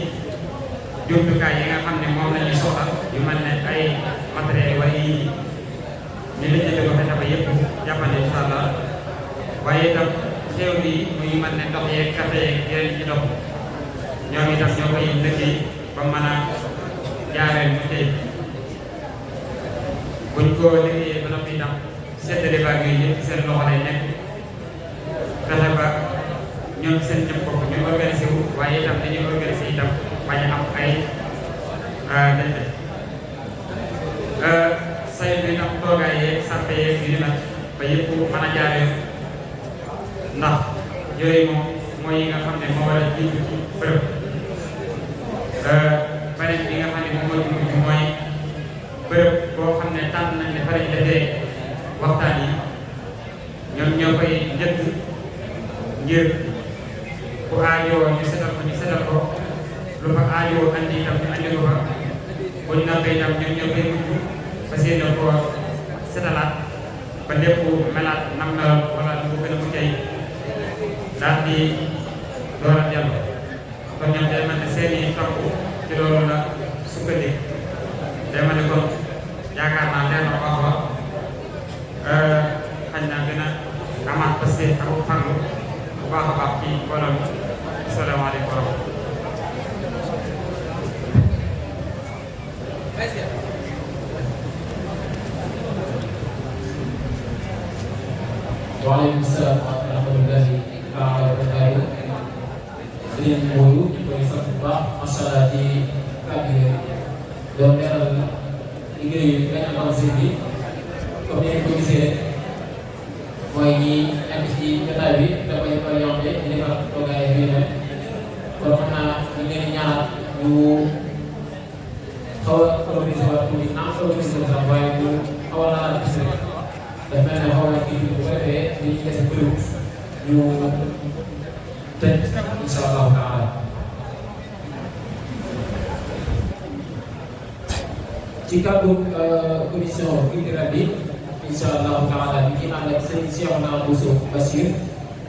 jumtukaay yi nga xam ne moom la ñuy soxla yu mel ne ay matériels wala yi ñu lijjanti ko fexe ba yëpp jàppande incha allah waaye itam xew bi muy mel ne ndox yeeg café yeeg yeneen ci ndox ñoom itam ñoo koy liggéey ba mën a jaareel ñu tey buñ ko liggéeyee ba noppi itam seddale baag yooyu yëpp seen loxo lay nekk fexe ba ñoom seen jëm bopp ñu organisé wu waaye itam dañuy organisé itam bañ a am ay dañu say bi itam toogaay yeeg sàppe yeeg yu ni mel ba yëpp mën a jaareel ndax yooyu moom mooy yi nga xam ne moo war a jiitu ci bërëb beneen bi nga xam ne moom moo ci mujj mooy bërëb boo xam ne tànn nañ ne fa lañ defee waxtaan yi ñoom ñoo koy njëkk ngir bu aajoo ñu setal ko lu fa aajoo andi itam ñu andi ko fa bu ñu noppee itam ñoom ñoo koy mujj fas yéene ko setalaat ba lépp melaat nam meloon wala lu gën a mucc ay daal di door a dellu kon ñoom day mel ne seen i topp ci loolu la sukkandiku day mel ne kon yaakaar naa leer na baax a xañ naa gën a amaat passé ak farlu bu baax a baax ci mbooloo mi asalaamaaleykum wa rahmatulah. waaleykum salaam wa rahmatullahi taala wa barakaatu. sëriñ Modou ñu koy sant bu baax macha allah ci kàddu yi doon leeral liggéeyu benn avancée bi comme ni ko gisee mooy ñi nekk ci jotaay bi da koy orienté di defar toogaay bi ne kon xam naa ñu leen di ñaanal ñu xaw a organisé waat tuuti naa organisé sax waaye ñu xaw a laal gis rek daf mel ne xaw a kii bu ko defee li ñu dese bëriwul ñu tëj incha allahu taala. ci kàddu commission culturelle bi incha allahu taala ñu ngi ànd ak sëñ Cheikhouna Bousso Bachir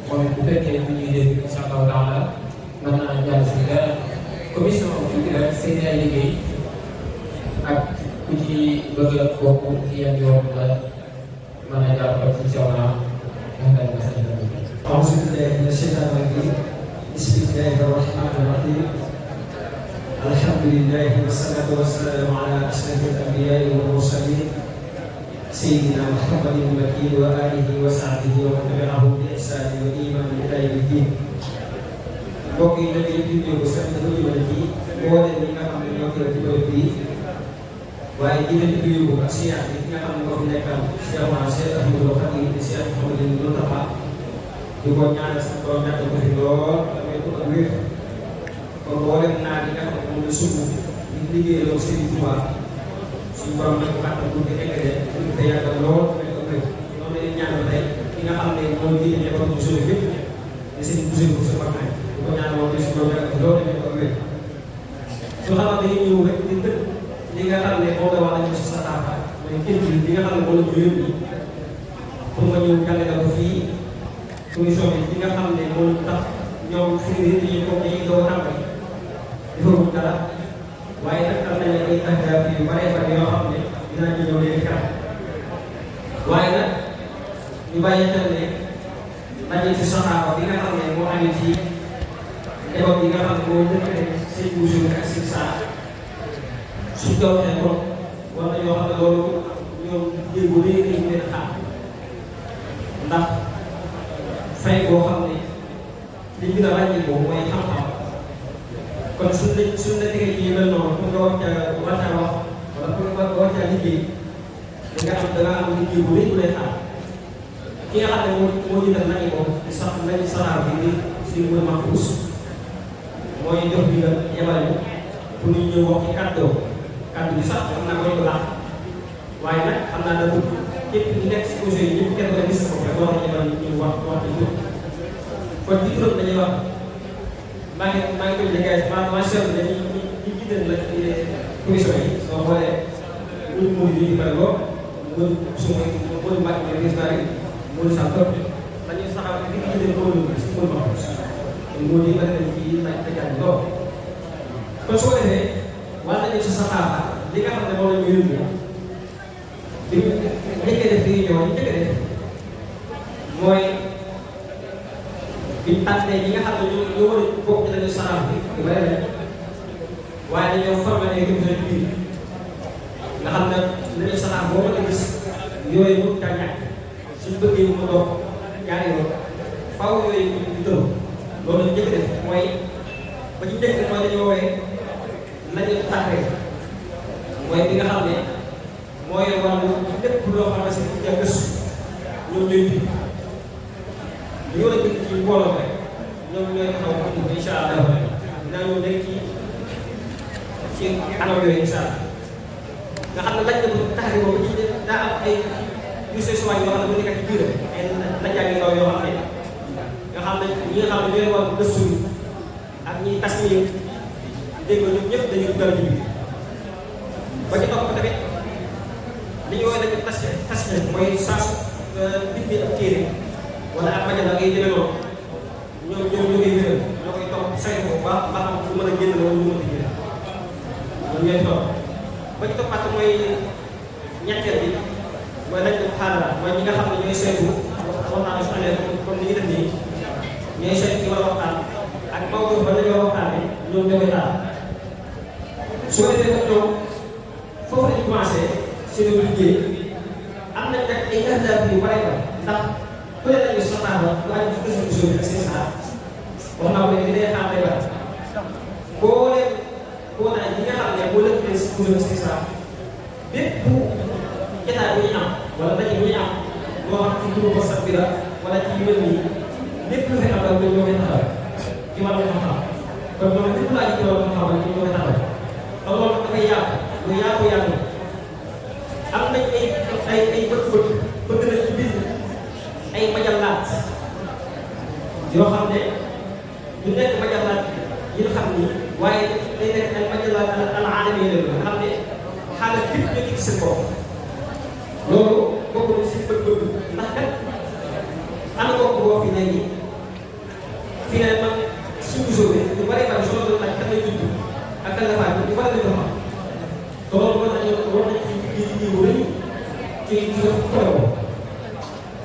moom it bu fekkee ñu ñuy dégg incha allahu taala mën naa jàll si dara commission culturelle seen ay liggéey ak ku ci bëgg a bokk ci yan yoon la mën a jàpp ak incha allah أعوذ بالله من الشيطان الرجيم بسم الله الرحمن الرحيم الحمد لله والصلاة والسلام على أشرف الأنبياء والمرسلين سيدنا محمد المكين وآله وصحبه ومن تبعهم بإحسان وإيمان إلى يوم الدين. mbokk yi nag yéen ñu ko sant ko jëmale ci mboolem ñi nga xam ne ñoo teew ci bërëb bii waaye di leen nuyu ko ak siyaar bi nga xam ne moo fi nekkal Cheikh Ahmadou Khadim di Cheikh Mouhamadou Mountakha di ko ñaanal sa borom ñàkk ko fi lool damay ko ak wér kon mboolem naa di nga xam ne moom la sumb di liggéey loolu Serigne Touba suñu borom nag kàttan bu ko eggalee ñu ko yàggal lool damay ko wér noonu la ñaanal tey ki nga xam ne moo jiite ñëppam bu solo bépp di seen bouger bu sa bakkan di ko ñaanal moom suñu borom yàggal lool damay ko wér su xamante ni ñëw rek di dëkk li nga xam ne moo koy wax nañu si sa taafa mooy kër gi li nga xam ne moo la ko yóbbu pour nga ñëw jàngale ko fii commission bi li nga xam ne moo tax ñoom suñu dañuy toog dañuy doog a tàmbali dafa wut dara waaye nag am nañu ay ahdaaf yu bare bare yoo xam ne dinaa ci ñëw léegi kanam waaye nag ñu bàyyi xel ne dañu ci saxaaba bi nga xam ne moo amee ci débat bi nga xam ne moo dëkkale seen bouger ak seen saa suñ ko waxee kon war nañoo xam ne loolu ñoom déggu léegi ñu leen xaar ndax fay boo xam ne li gën a ràññee ko mooy xam-xam kon suñ la tegee ci yu mel noonu pour nga war caa wax wala pour nga war caa liggéey da nga am liggéey bu rëy bu lay xaar ki nga xam ne moo ñu def nañu ko sax nañu saxaar bi di suñu mën a fuus mooy jox bi nga yebal ñu pour ñu ñëw wax ci kàddu bi sax xam naa koy ko laaj waaye nag xam naa dafa képp ñu nekk si projet yi ñëpp kenn ko gis ko rek war nañu ñu wax ci tur kon ci turam dañuy wax maa ngi koy liggéey maa seetlu ne ñu jiital la ci commission yi soo xoolee ñu mënu ñu bari lool mënu suma mënu mbàcc ne résultat yi mënu sax topp dañuy saxaw li ñu jiital mënu si mënu ma mënu yi bari nañ ci tajaan lool kon su ko defee war nañu si saxaaba li nga xam ne moom la ñu yóbbu li ñu njëkk a def li ñëw ñu njëkk a def mooy biñ tànnee ñi nga xam ne ñoo war a bokk ci lañu saxaaba bi di bëri nañ waaye dañoo formé ay commission de biir nga xam ne lañu saxaaba boo mën a gis yooyu mënut a ñàkk suñ bëggee mu dox ñaari yoon faaw yooyu ñu tënk loolu ñu njëkk a def mooy ba ñu njëkk mooy dañoo woowee nañu tàggee mooy bi nga xam ne mooy wàllu lépp loo xam ne si ja gëstu ñoom ñooy bind ñu war a bind ci mbooloo rek ñoom ñooy taxaw ko incha allah dinaa ñëw léegi ci anam yooyu incha allah nga xam ne laaj na ko taxaw ko ci daa am ay yu see suwaay yoo xam ne bu nekk ci biir ay laajaa ngi ndaw yoo xam ne nga xam ne ñi nga xam ne ñooy wàllu gëstu ak ñiy tas ñi dégg nga ñoom ñëpp dañuy dugal ci biir ba ci topp tamit li ñu woowee dañu tas mooy saa nit ñi ak téere wala ak majal ngay demee noonu ñoom ñoo koy wéral ñoo koy topp saytu ko ba xam lu mën a génn wala lu mën a génn ñoom ñooy topp ba ci toppaat mooy ñetteel bi mooy lañ ko xaaral mooy ñi nga xam ne ñooy saytu waxtaan su amee comme ni ñu def nii ñooy saytu ci war a waxtaan ak mawdu ba dañoo waxtaanee ñoom ñoo koy taal su ko defee nag ñoom foofu lañu commencé seen liggéey am nañ nag ay ahdaaf yu bare ba ndax ku ne nañu soxlaa ba bu àññi fukki si bi ak seen saa wax naa ko léegi day xaar day bare boo leen boo naa ñi nga xam ne boo lëkkalee si kuréel ak seen saa bépp jotaay bu ñu am wala daje bu ñu am moo xam ci turu ko sax bi la wala ci yu mel nii lépp lu fi am daal ñoo koy taxawee ci wàllu xam-xam kon moom lépp laa ji ci wàllu xam-xam rek ñoo koy taxawee te loolu dafay yaatu lu yaatu am nañ ay bëgg nañ ci bind ay majallaat majalaat yoo xam ne du nekk majalaat yi nga xam ni waaye day nekk ay majalaat al aalami la nga xam ne xaaral bépp nga gis seen bopp loolu bokk na si bëgg-bëgg ndax kat ana ko boo fi léegi fii ne man suñu zone ñu bari bari soo doon laaj kan lay judd ak kan la faatu ñu bari lañ ko xam te loolu moo tax ñu war nañ ci liggéey bu rëy ci xew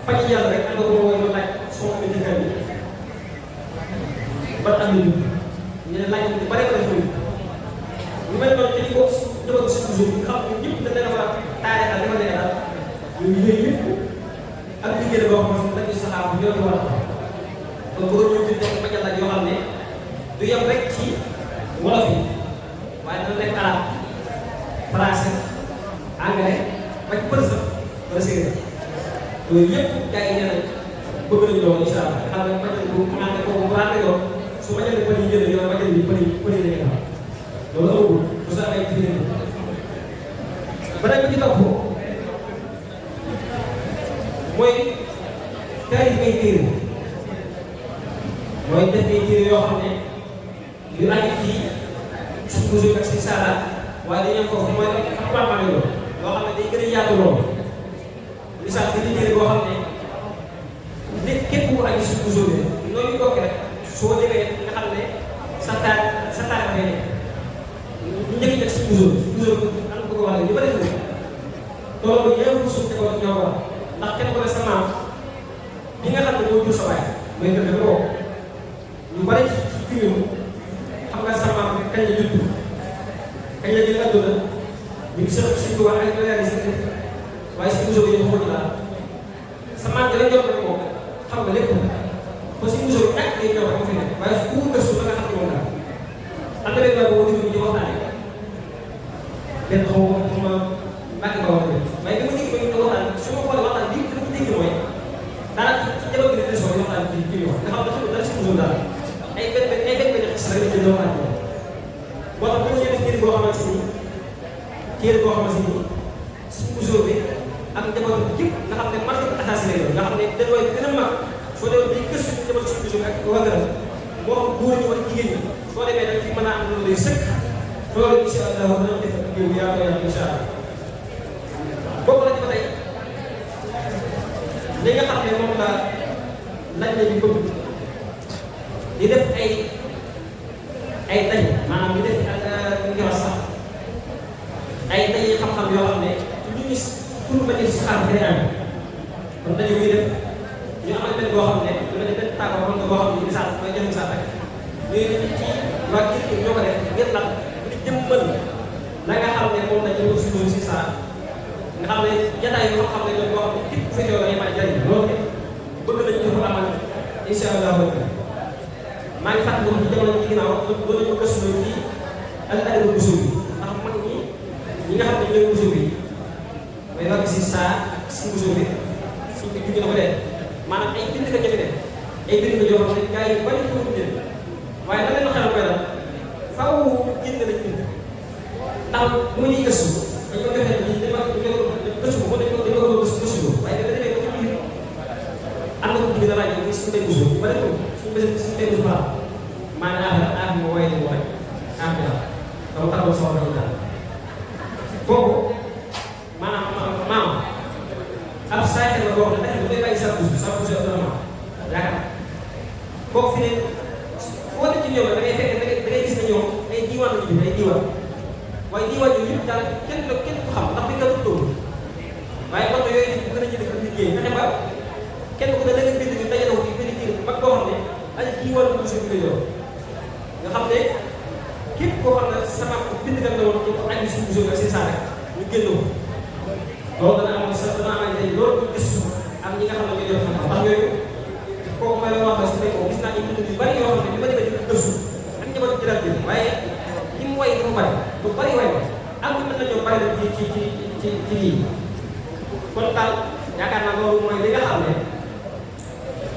fañ yàlla rek am na ko woy ma laaj sama médical bi ban am ñu ne laaj ñu bari bari ñu mel noonu ci ko defal suñu zone xam ne ñëpp dañ leen war a taarixal dafa nekk daal ñu yooyu yëpp ak liggéey boo xam ne dañu saxaar bu ñoo war a kon bëgg ñu nekk majalaat yoo xam ne du yem rek ci wolof yi waaye dana nekk arab français anglais ba ci pël sax wala séeréer yooyu yëpp gars yi nee nañ bëgg nañu loolu incha allah xam ne majal bu ànd ko bu ànd ko su majal pël yi jëlee yow majal bi pël yi la ñu loolu amagul bu sa ay fi ne beneen bi ci topp mooy taarif ay téere mooy def ay téere yoo xam ne yu aju ci suñu toujours ak si saala waaye dañoo foofu mooy ak pàmpane loolu loo xam ne day gën a yaatu loolu misaal bi di téere boo xam ne nit képp ku aju suñu toujours noonu ñu bokk rek soo demee nga xam ne sa taar dafay nekk ñu njëkk njëkk suñu toujours am ko wax ñu bëri na loolu ñëw suñu tegoon ñoo war ndax kenn ku ne sa maam bi nga xam ne moo jur sa baay mooy gën a bokk ñu bari ci kii xam nga sa maam kañ la judd kañ la jël àdduna ñu ngi seq si tubaab ak ñoo yaari si waaye si musoo yi ñu xool daal sa maam dana jot rek moom xam nga lépp ba si musoo yi ak day ñëw rek mu fi nekk waaye su ku gëstu ba nga xam ne moom daal am na benn boobu déglu ñu waxtaanee benn xaw ma mbàkk ba wax waaye dama dégg ba ñu waxtaan su ma xoolee waxtaan bi dama dégg mooy daanaka ci jamono bi de soo yi waxtaan ci kii wax nga xam ne dafa si musoo daal ay benn xis rek la jël waxtaan moo tax bu ñu def téere boo xamante ni téere boo xamante ni su musoo bi ak njaboot bi yëpp nga xam ne marché bi attaché lay doon nga xam ne dañ koy gën a mag soo demee day gëstu njaboot su musoo bi ak wàllu moo xam góor ñi wala jigéen ñi soo demee da nga fi mën a am loolu lay sëkk loolu incha allah dana def liggéey bu yaatu yaatu incha allah bokk na ci ba tey li nga xam ne moom la laaj la ñu bëgg di def ay dañ maanaam di def ak li nga wax sax ay dañ xam-xam yoo xam ne lu ñu pour ma jël si xaar day am kon dañu koy def ñu amal benn boo xam ne lu mel ne benn tàggoo xam nga boo xam ne misaal mooy jox misaal rek ñuy nit ci waa kii ñoo ko def ngir lan di jëmmal la nga xam ne moom la ñu ko suñu si saa nga xam ne jataay yoo xam ne ñoom boo xam ne képp ku fi teew da ngay mën a jariñ loolu bëgg nañ ñu ko amal incha allah maa ngi fàttali ko ci jamono ji ginnaaw loolu ñu gëstu ci ak adama buso bi ndax mag ñi nga xam ne ñooy buso bi mooy wax si saa si buso bi suñ ko junj na ko dee maanaam ay bind ka jafe ay bind ka yoo xam ne gars yi bari ko leen waaye la leen xelal koy dal faaw génn lañ bind ndax mu ñuy gëstu dañ ko joxe ni dama gëstu ko dañ ko gëstu waaye da demee ba ci biir am na ko bind na rajo suñu benn buso ba def ko suñu benn buso maanaam aar ma woy di woy aar bi daal dama taxaw soxla ñu daal kooku maanaam ab saa la boo xam ne dafay bàyyi sa bouche autrement yaakaar kooku fi ne foo nekk ci ñoom da ngay fekk da ngay gis ne ñoom ay diwaan la ñu bind ay diwaan waaye diwaan yooyu yëpp daal kenn ko xam ndax dañ ko tuddoo waaye kon yooyu dañ ko gën a jënd ko liggéey fexe ba kenn ku ne la nga bind ñu dajale ko ci benn kii bu mag boo xam ne ay diwaan la bouche bi nga xam ne képp koo xam ne sama bind kat la woon ci aju suñu bouche ak seen saa rek ñu génn ko loolu dana am sax dana am ay loolu gëstu am ñi nga xam ne ñoo yor xam-xam ndax yooyu kooku may la wax la su fekkoo gis naa ñu bind yu bari yoo xam ne li ma demee ci gëstu ak njaboot jëlaat bi waaye li mu way dafa bari lu bari way am na mën nañoo bari ci lii kon daal yaakaar naa loolu mooy li nga xam ne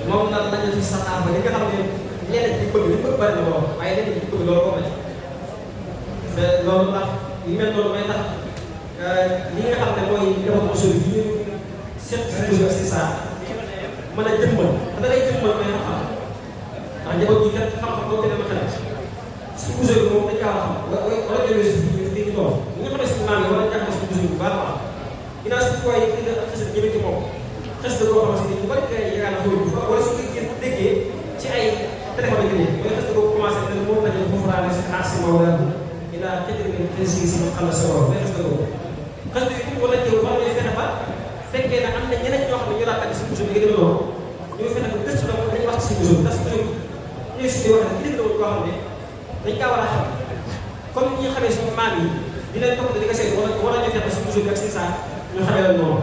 moom daal lañu ci saxaar ba li nga xam ne leneen ci bëgg li bëgg bari na lool waaye leneen ci bëgg loolu bokk na ci loolu tax yu mel noonu may tax li nga xam ne mooy njaboot mosoo yi ñu seet si si saa mën a jëmmal njaboot yi kat xam-xam boo ko demee xel suñu bouger bi moom dañ kaa war a xam wala jëlee si fii ñu toll ñi nga xam ne suñu maam yi war a jàppale suñu bouger bu baax a baax ginnaaw suñu tuwaay yi dina xes jëmee ci moom xes da koo xamante ni ñu bari kay yaakaar na foofu wala su ko déggee ci ay téléphone yi nii wala xes da koo commencé ne moom tamit foofu laa ne si xaar si Maodo dinaa tëjee ngeen précis si xam na sa borom mais xes da koo xes da yi wala jëw war ngay fexe ba fekkee ne am na ñeneen ñoo xam ne ñu laa tàgg si bouger bi nga demee noonu ñu fexe ba gëstu la dañuy wax si bouger parce que ñooy suñu wax ne kilifa la koo xam ne dañ kaa war a xam comme ni ñu xamee suñu maam yi di leen topp di ko seet wala ñu fexe si bouger bi ak si saa ñu xamee la noonu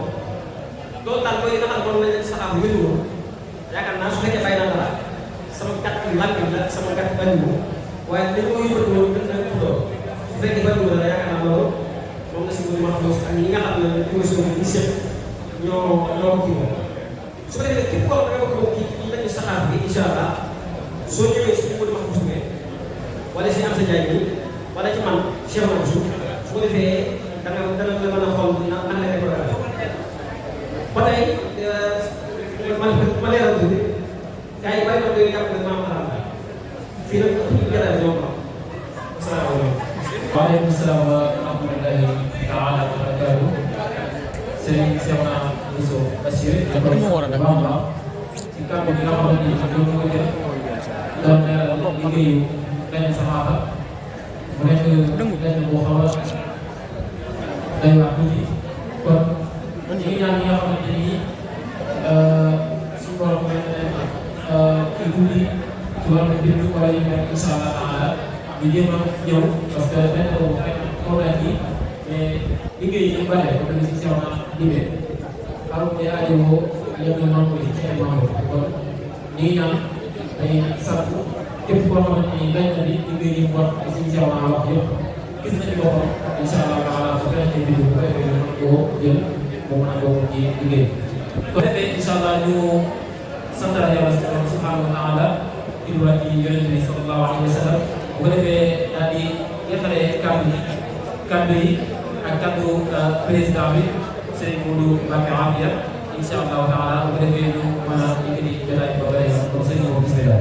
loolu daal mooy li nga xam ne moom lañ leen di saxaar wétu woon yaakaar naa su fekkee bàyyi naa dara sama gàtt làmmiñ la sama gàtt bànniwu waaye dañ ko yóbbatu woon gën na ëpp doon su fekkee bànniwu la yaakaar naa loolu moom la si mën wax ak ñi nga xam ne commission bi ñu seet ñoo kii moom su ko defee képp koo xam ne ko kii lañu saxaar bi incha allah soo ñëwee suñu mën wax bu wala si am sa jaay bi wala ci man Cheikh Nabi su ko defee dana la mën a xool na an la ko ba tey ma leeral tuuti gars yi bari na doy jàpp ne maam xalaat fii nag jëlaat ñoom la asalaamaaleykum. waaleykum salaam wa rahmatullahi taala wa barakaatu. Serigne Cheikhouna Bousso Bachir di ko baax a baax ci kàddu gi nga xamante ni ñoom ñoo ko jël doon leeral liggéeyu benn saxaaba mu nekk benn boo xaw a day wax tuuti kon ñu ngi ñaan ñi nga xamante ni suñu borom may na kii tuuti ci wàllu bindu wala yu mel incha allah taala ñu jéem a ñëw parce que benn boobu fekk problème yi mais liggéey yi ñu bare ko dañu si sew na liggéey xarum day aajowoo yenn membre yi ci ay membre kon ñu ngi ñaan dañuy sant képp koo xamante ni benn bi liggéey yi mu wax si sew naa wax yëpp gis nañu boppam incha allah taala bu fekkee bindu bu fekkee ñu mën koo jël mu mën a bokk ci liggéey ko defee incha allah ñu santal yàlla subhanahu wa taala jubluwaat ci yonente bi sallallahu alayhi wa sallam bu ko defee daal di yettale kàddu yi ak kàddu président bi Serigne Modou Mbacké Afia incha allahu taala bu ko defee ñu mën a yëkkati jotaay ba pare comme Serigne Modou bismillah.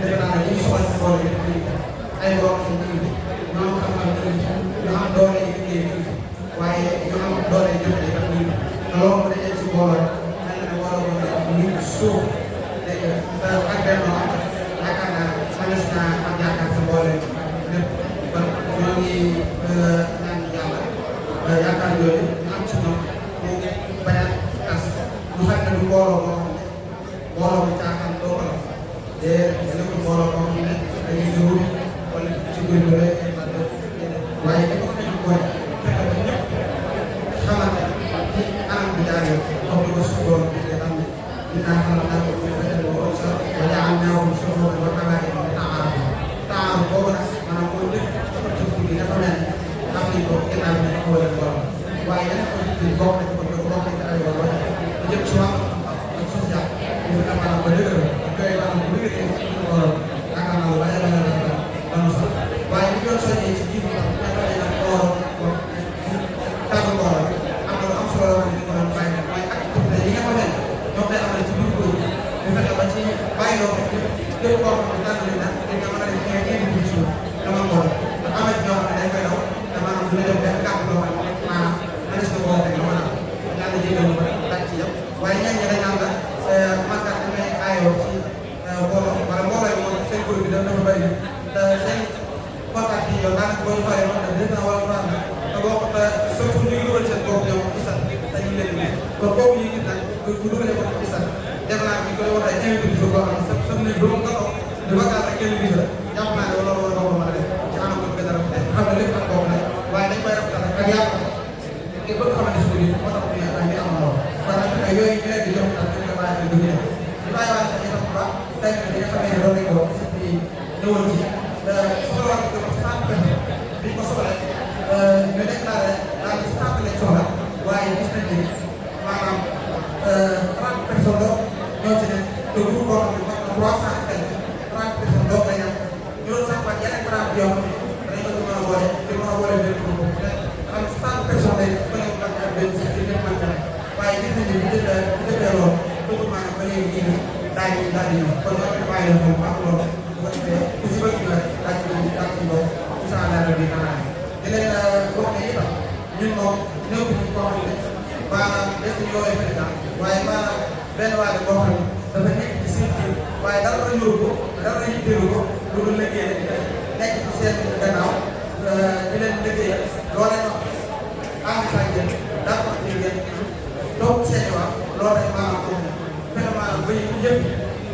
defe naa ne ñuy soxla ci boole bi ay borom ñu ngi fi ñu am xam-xam ñu ngi fi ñu am doole yi liggéey ñu ngi fi waaye ñu am doole yi jëfandikoo tam ñu ngi fi te loolu bu dajee ci booloo mel na ne waroon na ñu ngi suuf dégg nga ak benn am yaakaar naa mënees naa am yaakaar sa boole lépp kon ñoo ngi ñaan yàlla yaakaar yooyu ñu am ci ñoom mu bañ a tas lu xam ne du mbooloo moo xam ne mbooloo bu caaxaan doo ko def te nekkul mbooloo moo xam ne dañuy ñëw wala ci biir bi rek waaye li ko xëy mooy fexe ba ñëpp xamante ci anam bi jaar yoon comme ni ko suñu borom bi nga xam ne dinaa xamal naa ko ñu fexe ba woon sax wala am naa ko suñu borom ba xalaat yi ñu taxaw boobu nag maanaam mooy lépp objectif bi nga xam ne am nañ ko ginnaaw bi ñu xawale borom waaye yeneen objectif yi bokk nañ ko bokk nañ ci ay yoon wax lu jëm ci wàllu ak social ñu ne maanaam ba dëgër ak yooyu maanaam bu dëgëree suñu borom yaakaar naa lu bari la danu sax waaye li doon soññee ci jiw bi tam nga xam ne nag borom tàggu borom am na lu am solo yoo xam ne ko doon bàyyi mooy activité yi nga xam ne ñoom day amal ci biir góor ñu fexe ba ci bàyyi loo ko lépp koo xam ne tànn nañ nag dañ ko mën a def ci ay individu dama ngoon ndax am na ci ñoo xam ne dañ koy daw te maanaam du la def benn kàddu loo xam ne maanaam mënees na ko wax rek nga mën a ñaan la jégal ko laaj ci yow waaye ñaan ñi dañ naan la mankat damay aayoo ci mbooloo wala mbooloo yi moom seen góor bi dafa bëri te seen contact yi yow daanaka boo ñu xoolee wax dëgg dina wala faram te boo ko te surtout ñu ngi dugal seen bopp ñoom ci sax dañu leen di kon boobu ñuy gis nag bu dugalee bopp ci sax def naa bi koy waxee invité boo xam ne sa sa nit doo nga toog di waxtaan ak kenn gis la jàpp naa ne loolu war nga mën a def ci anam ko gën a rafet xam ne lépp ak boobu la waaye dañ koy rafetal ak yàlla ngir bëgg xamante suñu nit moo tax ñu am loolu kon nag yooyu ñu leen di jox daal dañ koy bàyyi xel ñu di bàyyi waat sax itam bu baax tey bi nga xamee ne loolu lañ ko wax ci bi ñëwoon ci soxlawaat ko ci 30 personnes bi ko soxla ñu déclaré daal ci 30 lañ soxla waaye gis nañ ni maanaam 30 personnes ñoo ci nekk te groupe boo xam ne mot na 300 et quelques 30 personnes doo koy ñam ñu doon sax yeneen 30 yoo xam ne dañ ko mën a boole te mën a boole benn groupe boobu xam 60 personnes lay ba léegi mën na benn si ci ñëpp mën na waaye gis nañ ni bu jëfee loolu dugg maanaam ba léegi ñu daal di ñëw kon ñoo ngi bàyyi la xel bu baax loolu bu ko defee ku si bëgg nag daal ci bokk incha allah rabbi xanaa di leen wax ne itam ñun moom nekkuñu koo xam ne maanaam des na yooyu président waaye maanaam benn waale boo xam ne dafa nekk ci seen biir waaye dara la ñëw ko dara la yitteelu ko lu dul liggéey nekk ci seen gannaaw di leen liggéey loo leen wax ànd saa ngeen daa ko ci ngeen toog seen i wax loolu rek maanaam foofu fexe maanaam ba yëpp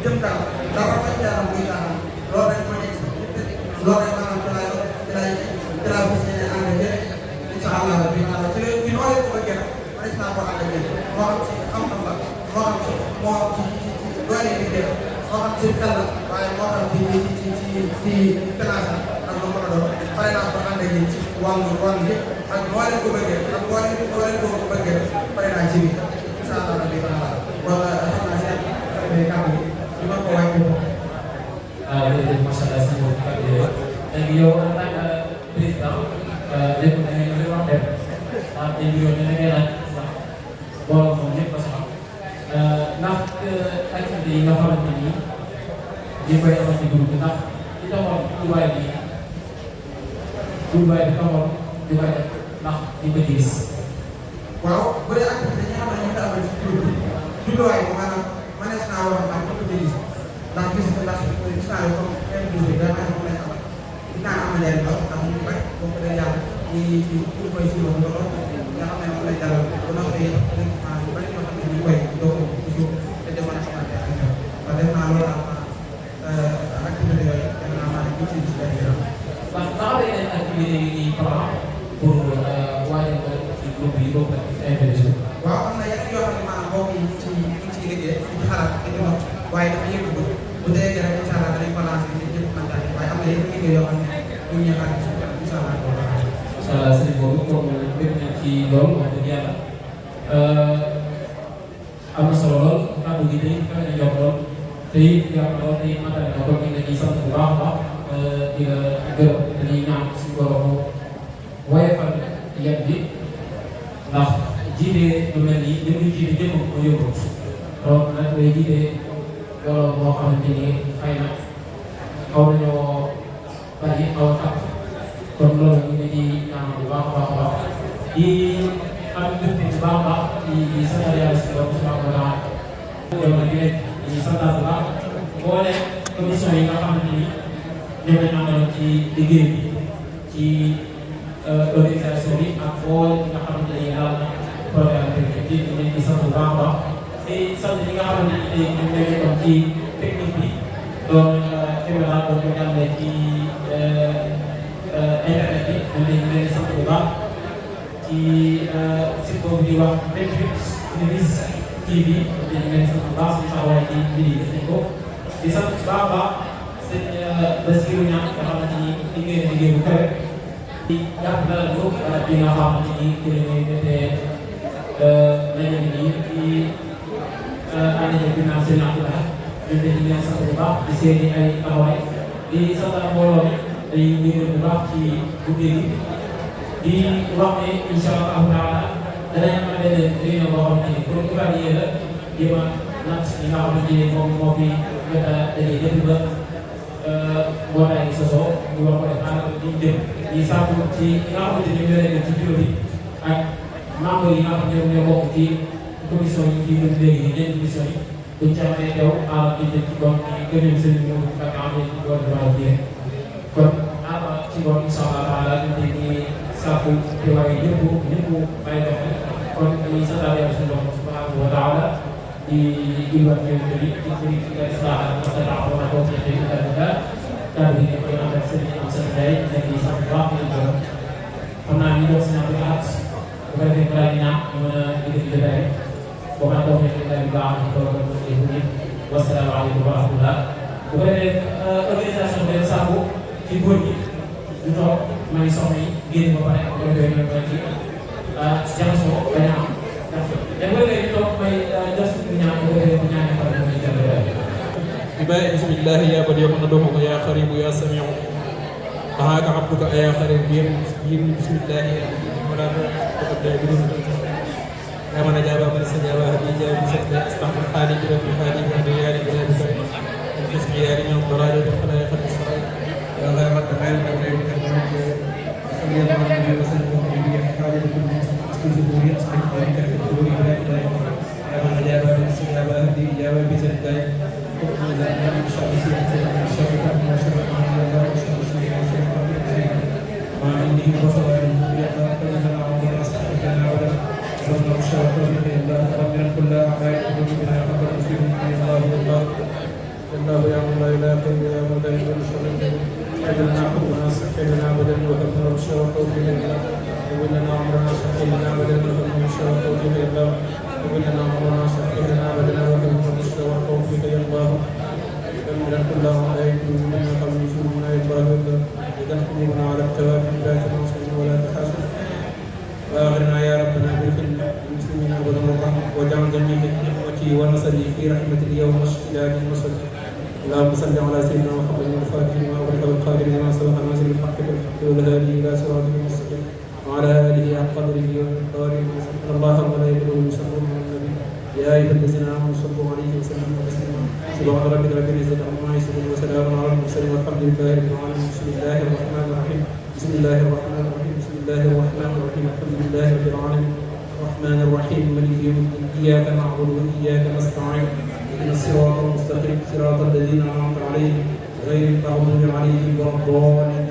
jëm kanam dara fa jaaram muy kanam loolu rek moo nekk loolu rek maanaam ci laa fas yéene ànd ak yéen incha allah rabbi maanaam ci leen ci nooy ko bëggee nag mën naa ko ànd ak yéen moo xam ci xam-xam la moo xam ci doole liggéey moo xam ci xel la waaye moo xam ci finance ak lu mën a doon pare naa ko ànd ak yéen ci wàllu yëpp ak moo leen ko bëggee ak moo leen ko bëggee pare naa ci biir incha allah rabbi wala xam naa seen kàddu gi ñu mën ko wàññi ko. waaw jërëjëf macha allah si moom kàddu yooyu léegi yow en tant que président léegi da ngay ñëw wax dem ah te yow da ngay laaj sax booloo moom ñëpp a soxla ndax activité yi nga xamante ni ñu koy amal ci groupe bi ndax li taxoon Dubaay bi taxoon di koy def ndax di ko gis. waaw bu dee activité yi nga xam ne ñu ngi koy amal ci groupe bi jubluwaay bi maanaam mënees naa wax am ko gis ndax gis naa ne comme kenn gis bi vraiment moom lañ amal gis naa am njëriñ lool ndax ñu bari boo ko dee yàlla ñu koy si loolu lool nga xam ne moom lañ dalal ba noppi recrutement yu bari yoo xam ne ñu koy doo ko toujours te de mën a xamante ak ñoom kon def naa loolu am activité yooyu def naa maa ne ñu ci gis benn yoon. ndax ndax day nañ activité yi nii plan pour waajal ko ci groupe yi bokk ak information. waaw am na yeneen yoo xam ne maanaam mbokk yi ci liggéey ci xalaat ci noot waaye dafa yëngu bu dee rek incha allah danañ ko lancé ci jëpp mandat waaye am na yeneen liggéey yoo xam ne ñu ngi xaar incha allah. incha allah sëriñ boobu kooku bëgg nañ ci lool wax dëgg yàlla am na solo lool kàddu gi tey fexe na jox lool te it yaa ngi lool te it matale na kon ñu ngi leen di sant bu baax a baax di la gërëm dañuy ñaan suñu borom woyofal yet bi ndax jiite lu mel nii li muy jiite jëmmam moo yóbbu donc nag day jiite loolu moo xamante ni xëy na xaw nañoo bari xaw a tàkk kon loolu ñu ngi di ñaan bu baax a baax a baax di am mbégte bu baax a baax di sant yàlla si borom subhanahu wa taala loolu nag di leen di santaat bu baax boole commission yi nga xamante ni ñoom lañ àndaloon ci liggéey bi ci organisation bi ak boole ñi nga xamante ni daal na programme bi di leen di sant bu baax a baax di sant ñi nga xamante ni tey ñoom ñoo nekkoon ci technique bi doon caméra doon ko jàllale ci internet bi ñoom dañu leen di sant bu baax ci site boobu di wax 28 Minutes TV dañu leen di sant bu baax suñu taxawaay ci mbir yi gis nañ ko di sant bu baax a baax sëñ Bassirou Niang nga xamante ni liggéey na liggéey bu kawe di jàpp dalal ko bi nga xamante ni ci la ñuy defee ndaje bi nii di ànd ak ginnaaw seen Abdoulaye ñun dañu leen sant bu baax di seeni ay taxawaay di sant mbooloo mi day yëngal bu baax ci guddi gi di wax ne incha allahu taala danañ am benn réunion boo xamante ni pour évaluer la jéem a natt ñi nga xamante ni moom moo fi jot a daje depuis ba mbootaay gi sosoo ñu war ko def ànd di jëm di sàkku ci ñi nga xamante ni ñoo nekk ci bureau bi ak membre yi nga xam ne ñoo bokk ci commission yi ciy def léegi ñeenti commission yi buñ ca mënee teew àll bi ci doon gënal seen i moom ak am nañ ci doon defal biir kon ci ngoon incha allah taala ñu ngi sàkku teewaay ñëpp bàyyi dox kon dañuy santaat yàlla suñu borom subhanahu wa taala di jiwaat ñoom tamit di bëri ci ay saa ak sa taxaw na ko ci xëy na daal di ne koy ànd ak sëriñ am sa day nekk di sant bu baax di gërëm xam naa ñu dox si ñaar bi at bu ko defee balaa di ñaan ñu mën a liggéey jotaay boo xam ne doo fekk daal di baax di toog ak nit wasalaamaaleykum wa rahmatulah bu ko defee organisation bi leen sàkku ci góor ñi ñu toog may soxna yi génn ba pare bu ko defee ñoom ñoo ci jaxasoo bañ a am mais bu defee ñu toog may jox suñu ñaan bu ko defee bu ñaanee pare ñu jël بسم الله يا بديع ندعوك يا قريب يا سميع دعاك عبدك يا قريب بسم الله ولا تقبل بدون يا من أجاب من استجاب هدي جاب بسجد استحق حالي بلا في حالي من ريالي بلا بسجد الجسم يا ريم الضلال فلا يخد الصلاة يا الله ما تغير من غير كلمة صلى الله عليه وسلم وعلى حالي بكل مسلم يصبح ذلك في الدور بلا إله يا من أجاب من استجاب هدي جاب بسجد الله يا من لا اله الا هو لا اله الا هو اجلنا حبنا سكينا بدل وهبنا رشا وتوفيق الله وبلنا عمرنا سكينا بدل وهبنا رشا وتوفيق الله وبلنا عمرنا سكينا بدل وهبنا رشا وتوفيق الله ومن كل عليكم من يقبل من يقبل اذا حكمنا على التوابع لا تنصر ولا تحاسب واغرنا يا ربنا بالخدمه المسلمين والمرحم واجعل جميع اخوتي ونصلي في رحمه اليوم والشهداء المصلي اللهم صل على سيدنا محمد الفاتح لما أغلق والقادر لما سبق ناصر الحق بالحق والهادي الى صراطه المستقيم وعلى اله حق قدره ومقداره ان الله وملائكته يصلون على النبي يا ايها الذين امنوا صلوا عليه وسلموا تسليما سبحان ربك رب العزه عما يصفون وسلام على المرسلين والحمد لله رب العالمين بسم الله الرحمن الرحيم بسم الله الرحمن الرحيم بسم الله الرحمن الرحيم الحمد لله رب العالمين الرحمن الرحيم مالك يوم الدين اياك نعبد واياك نستعين اهدنا الصراط المستقيم صراط الذين انعمت عليهم غير المغضوب عليهم ولا الضالين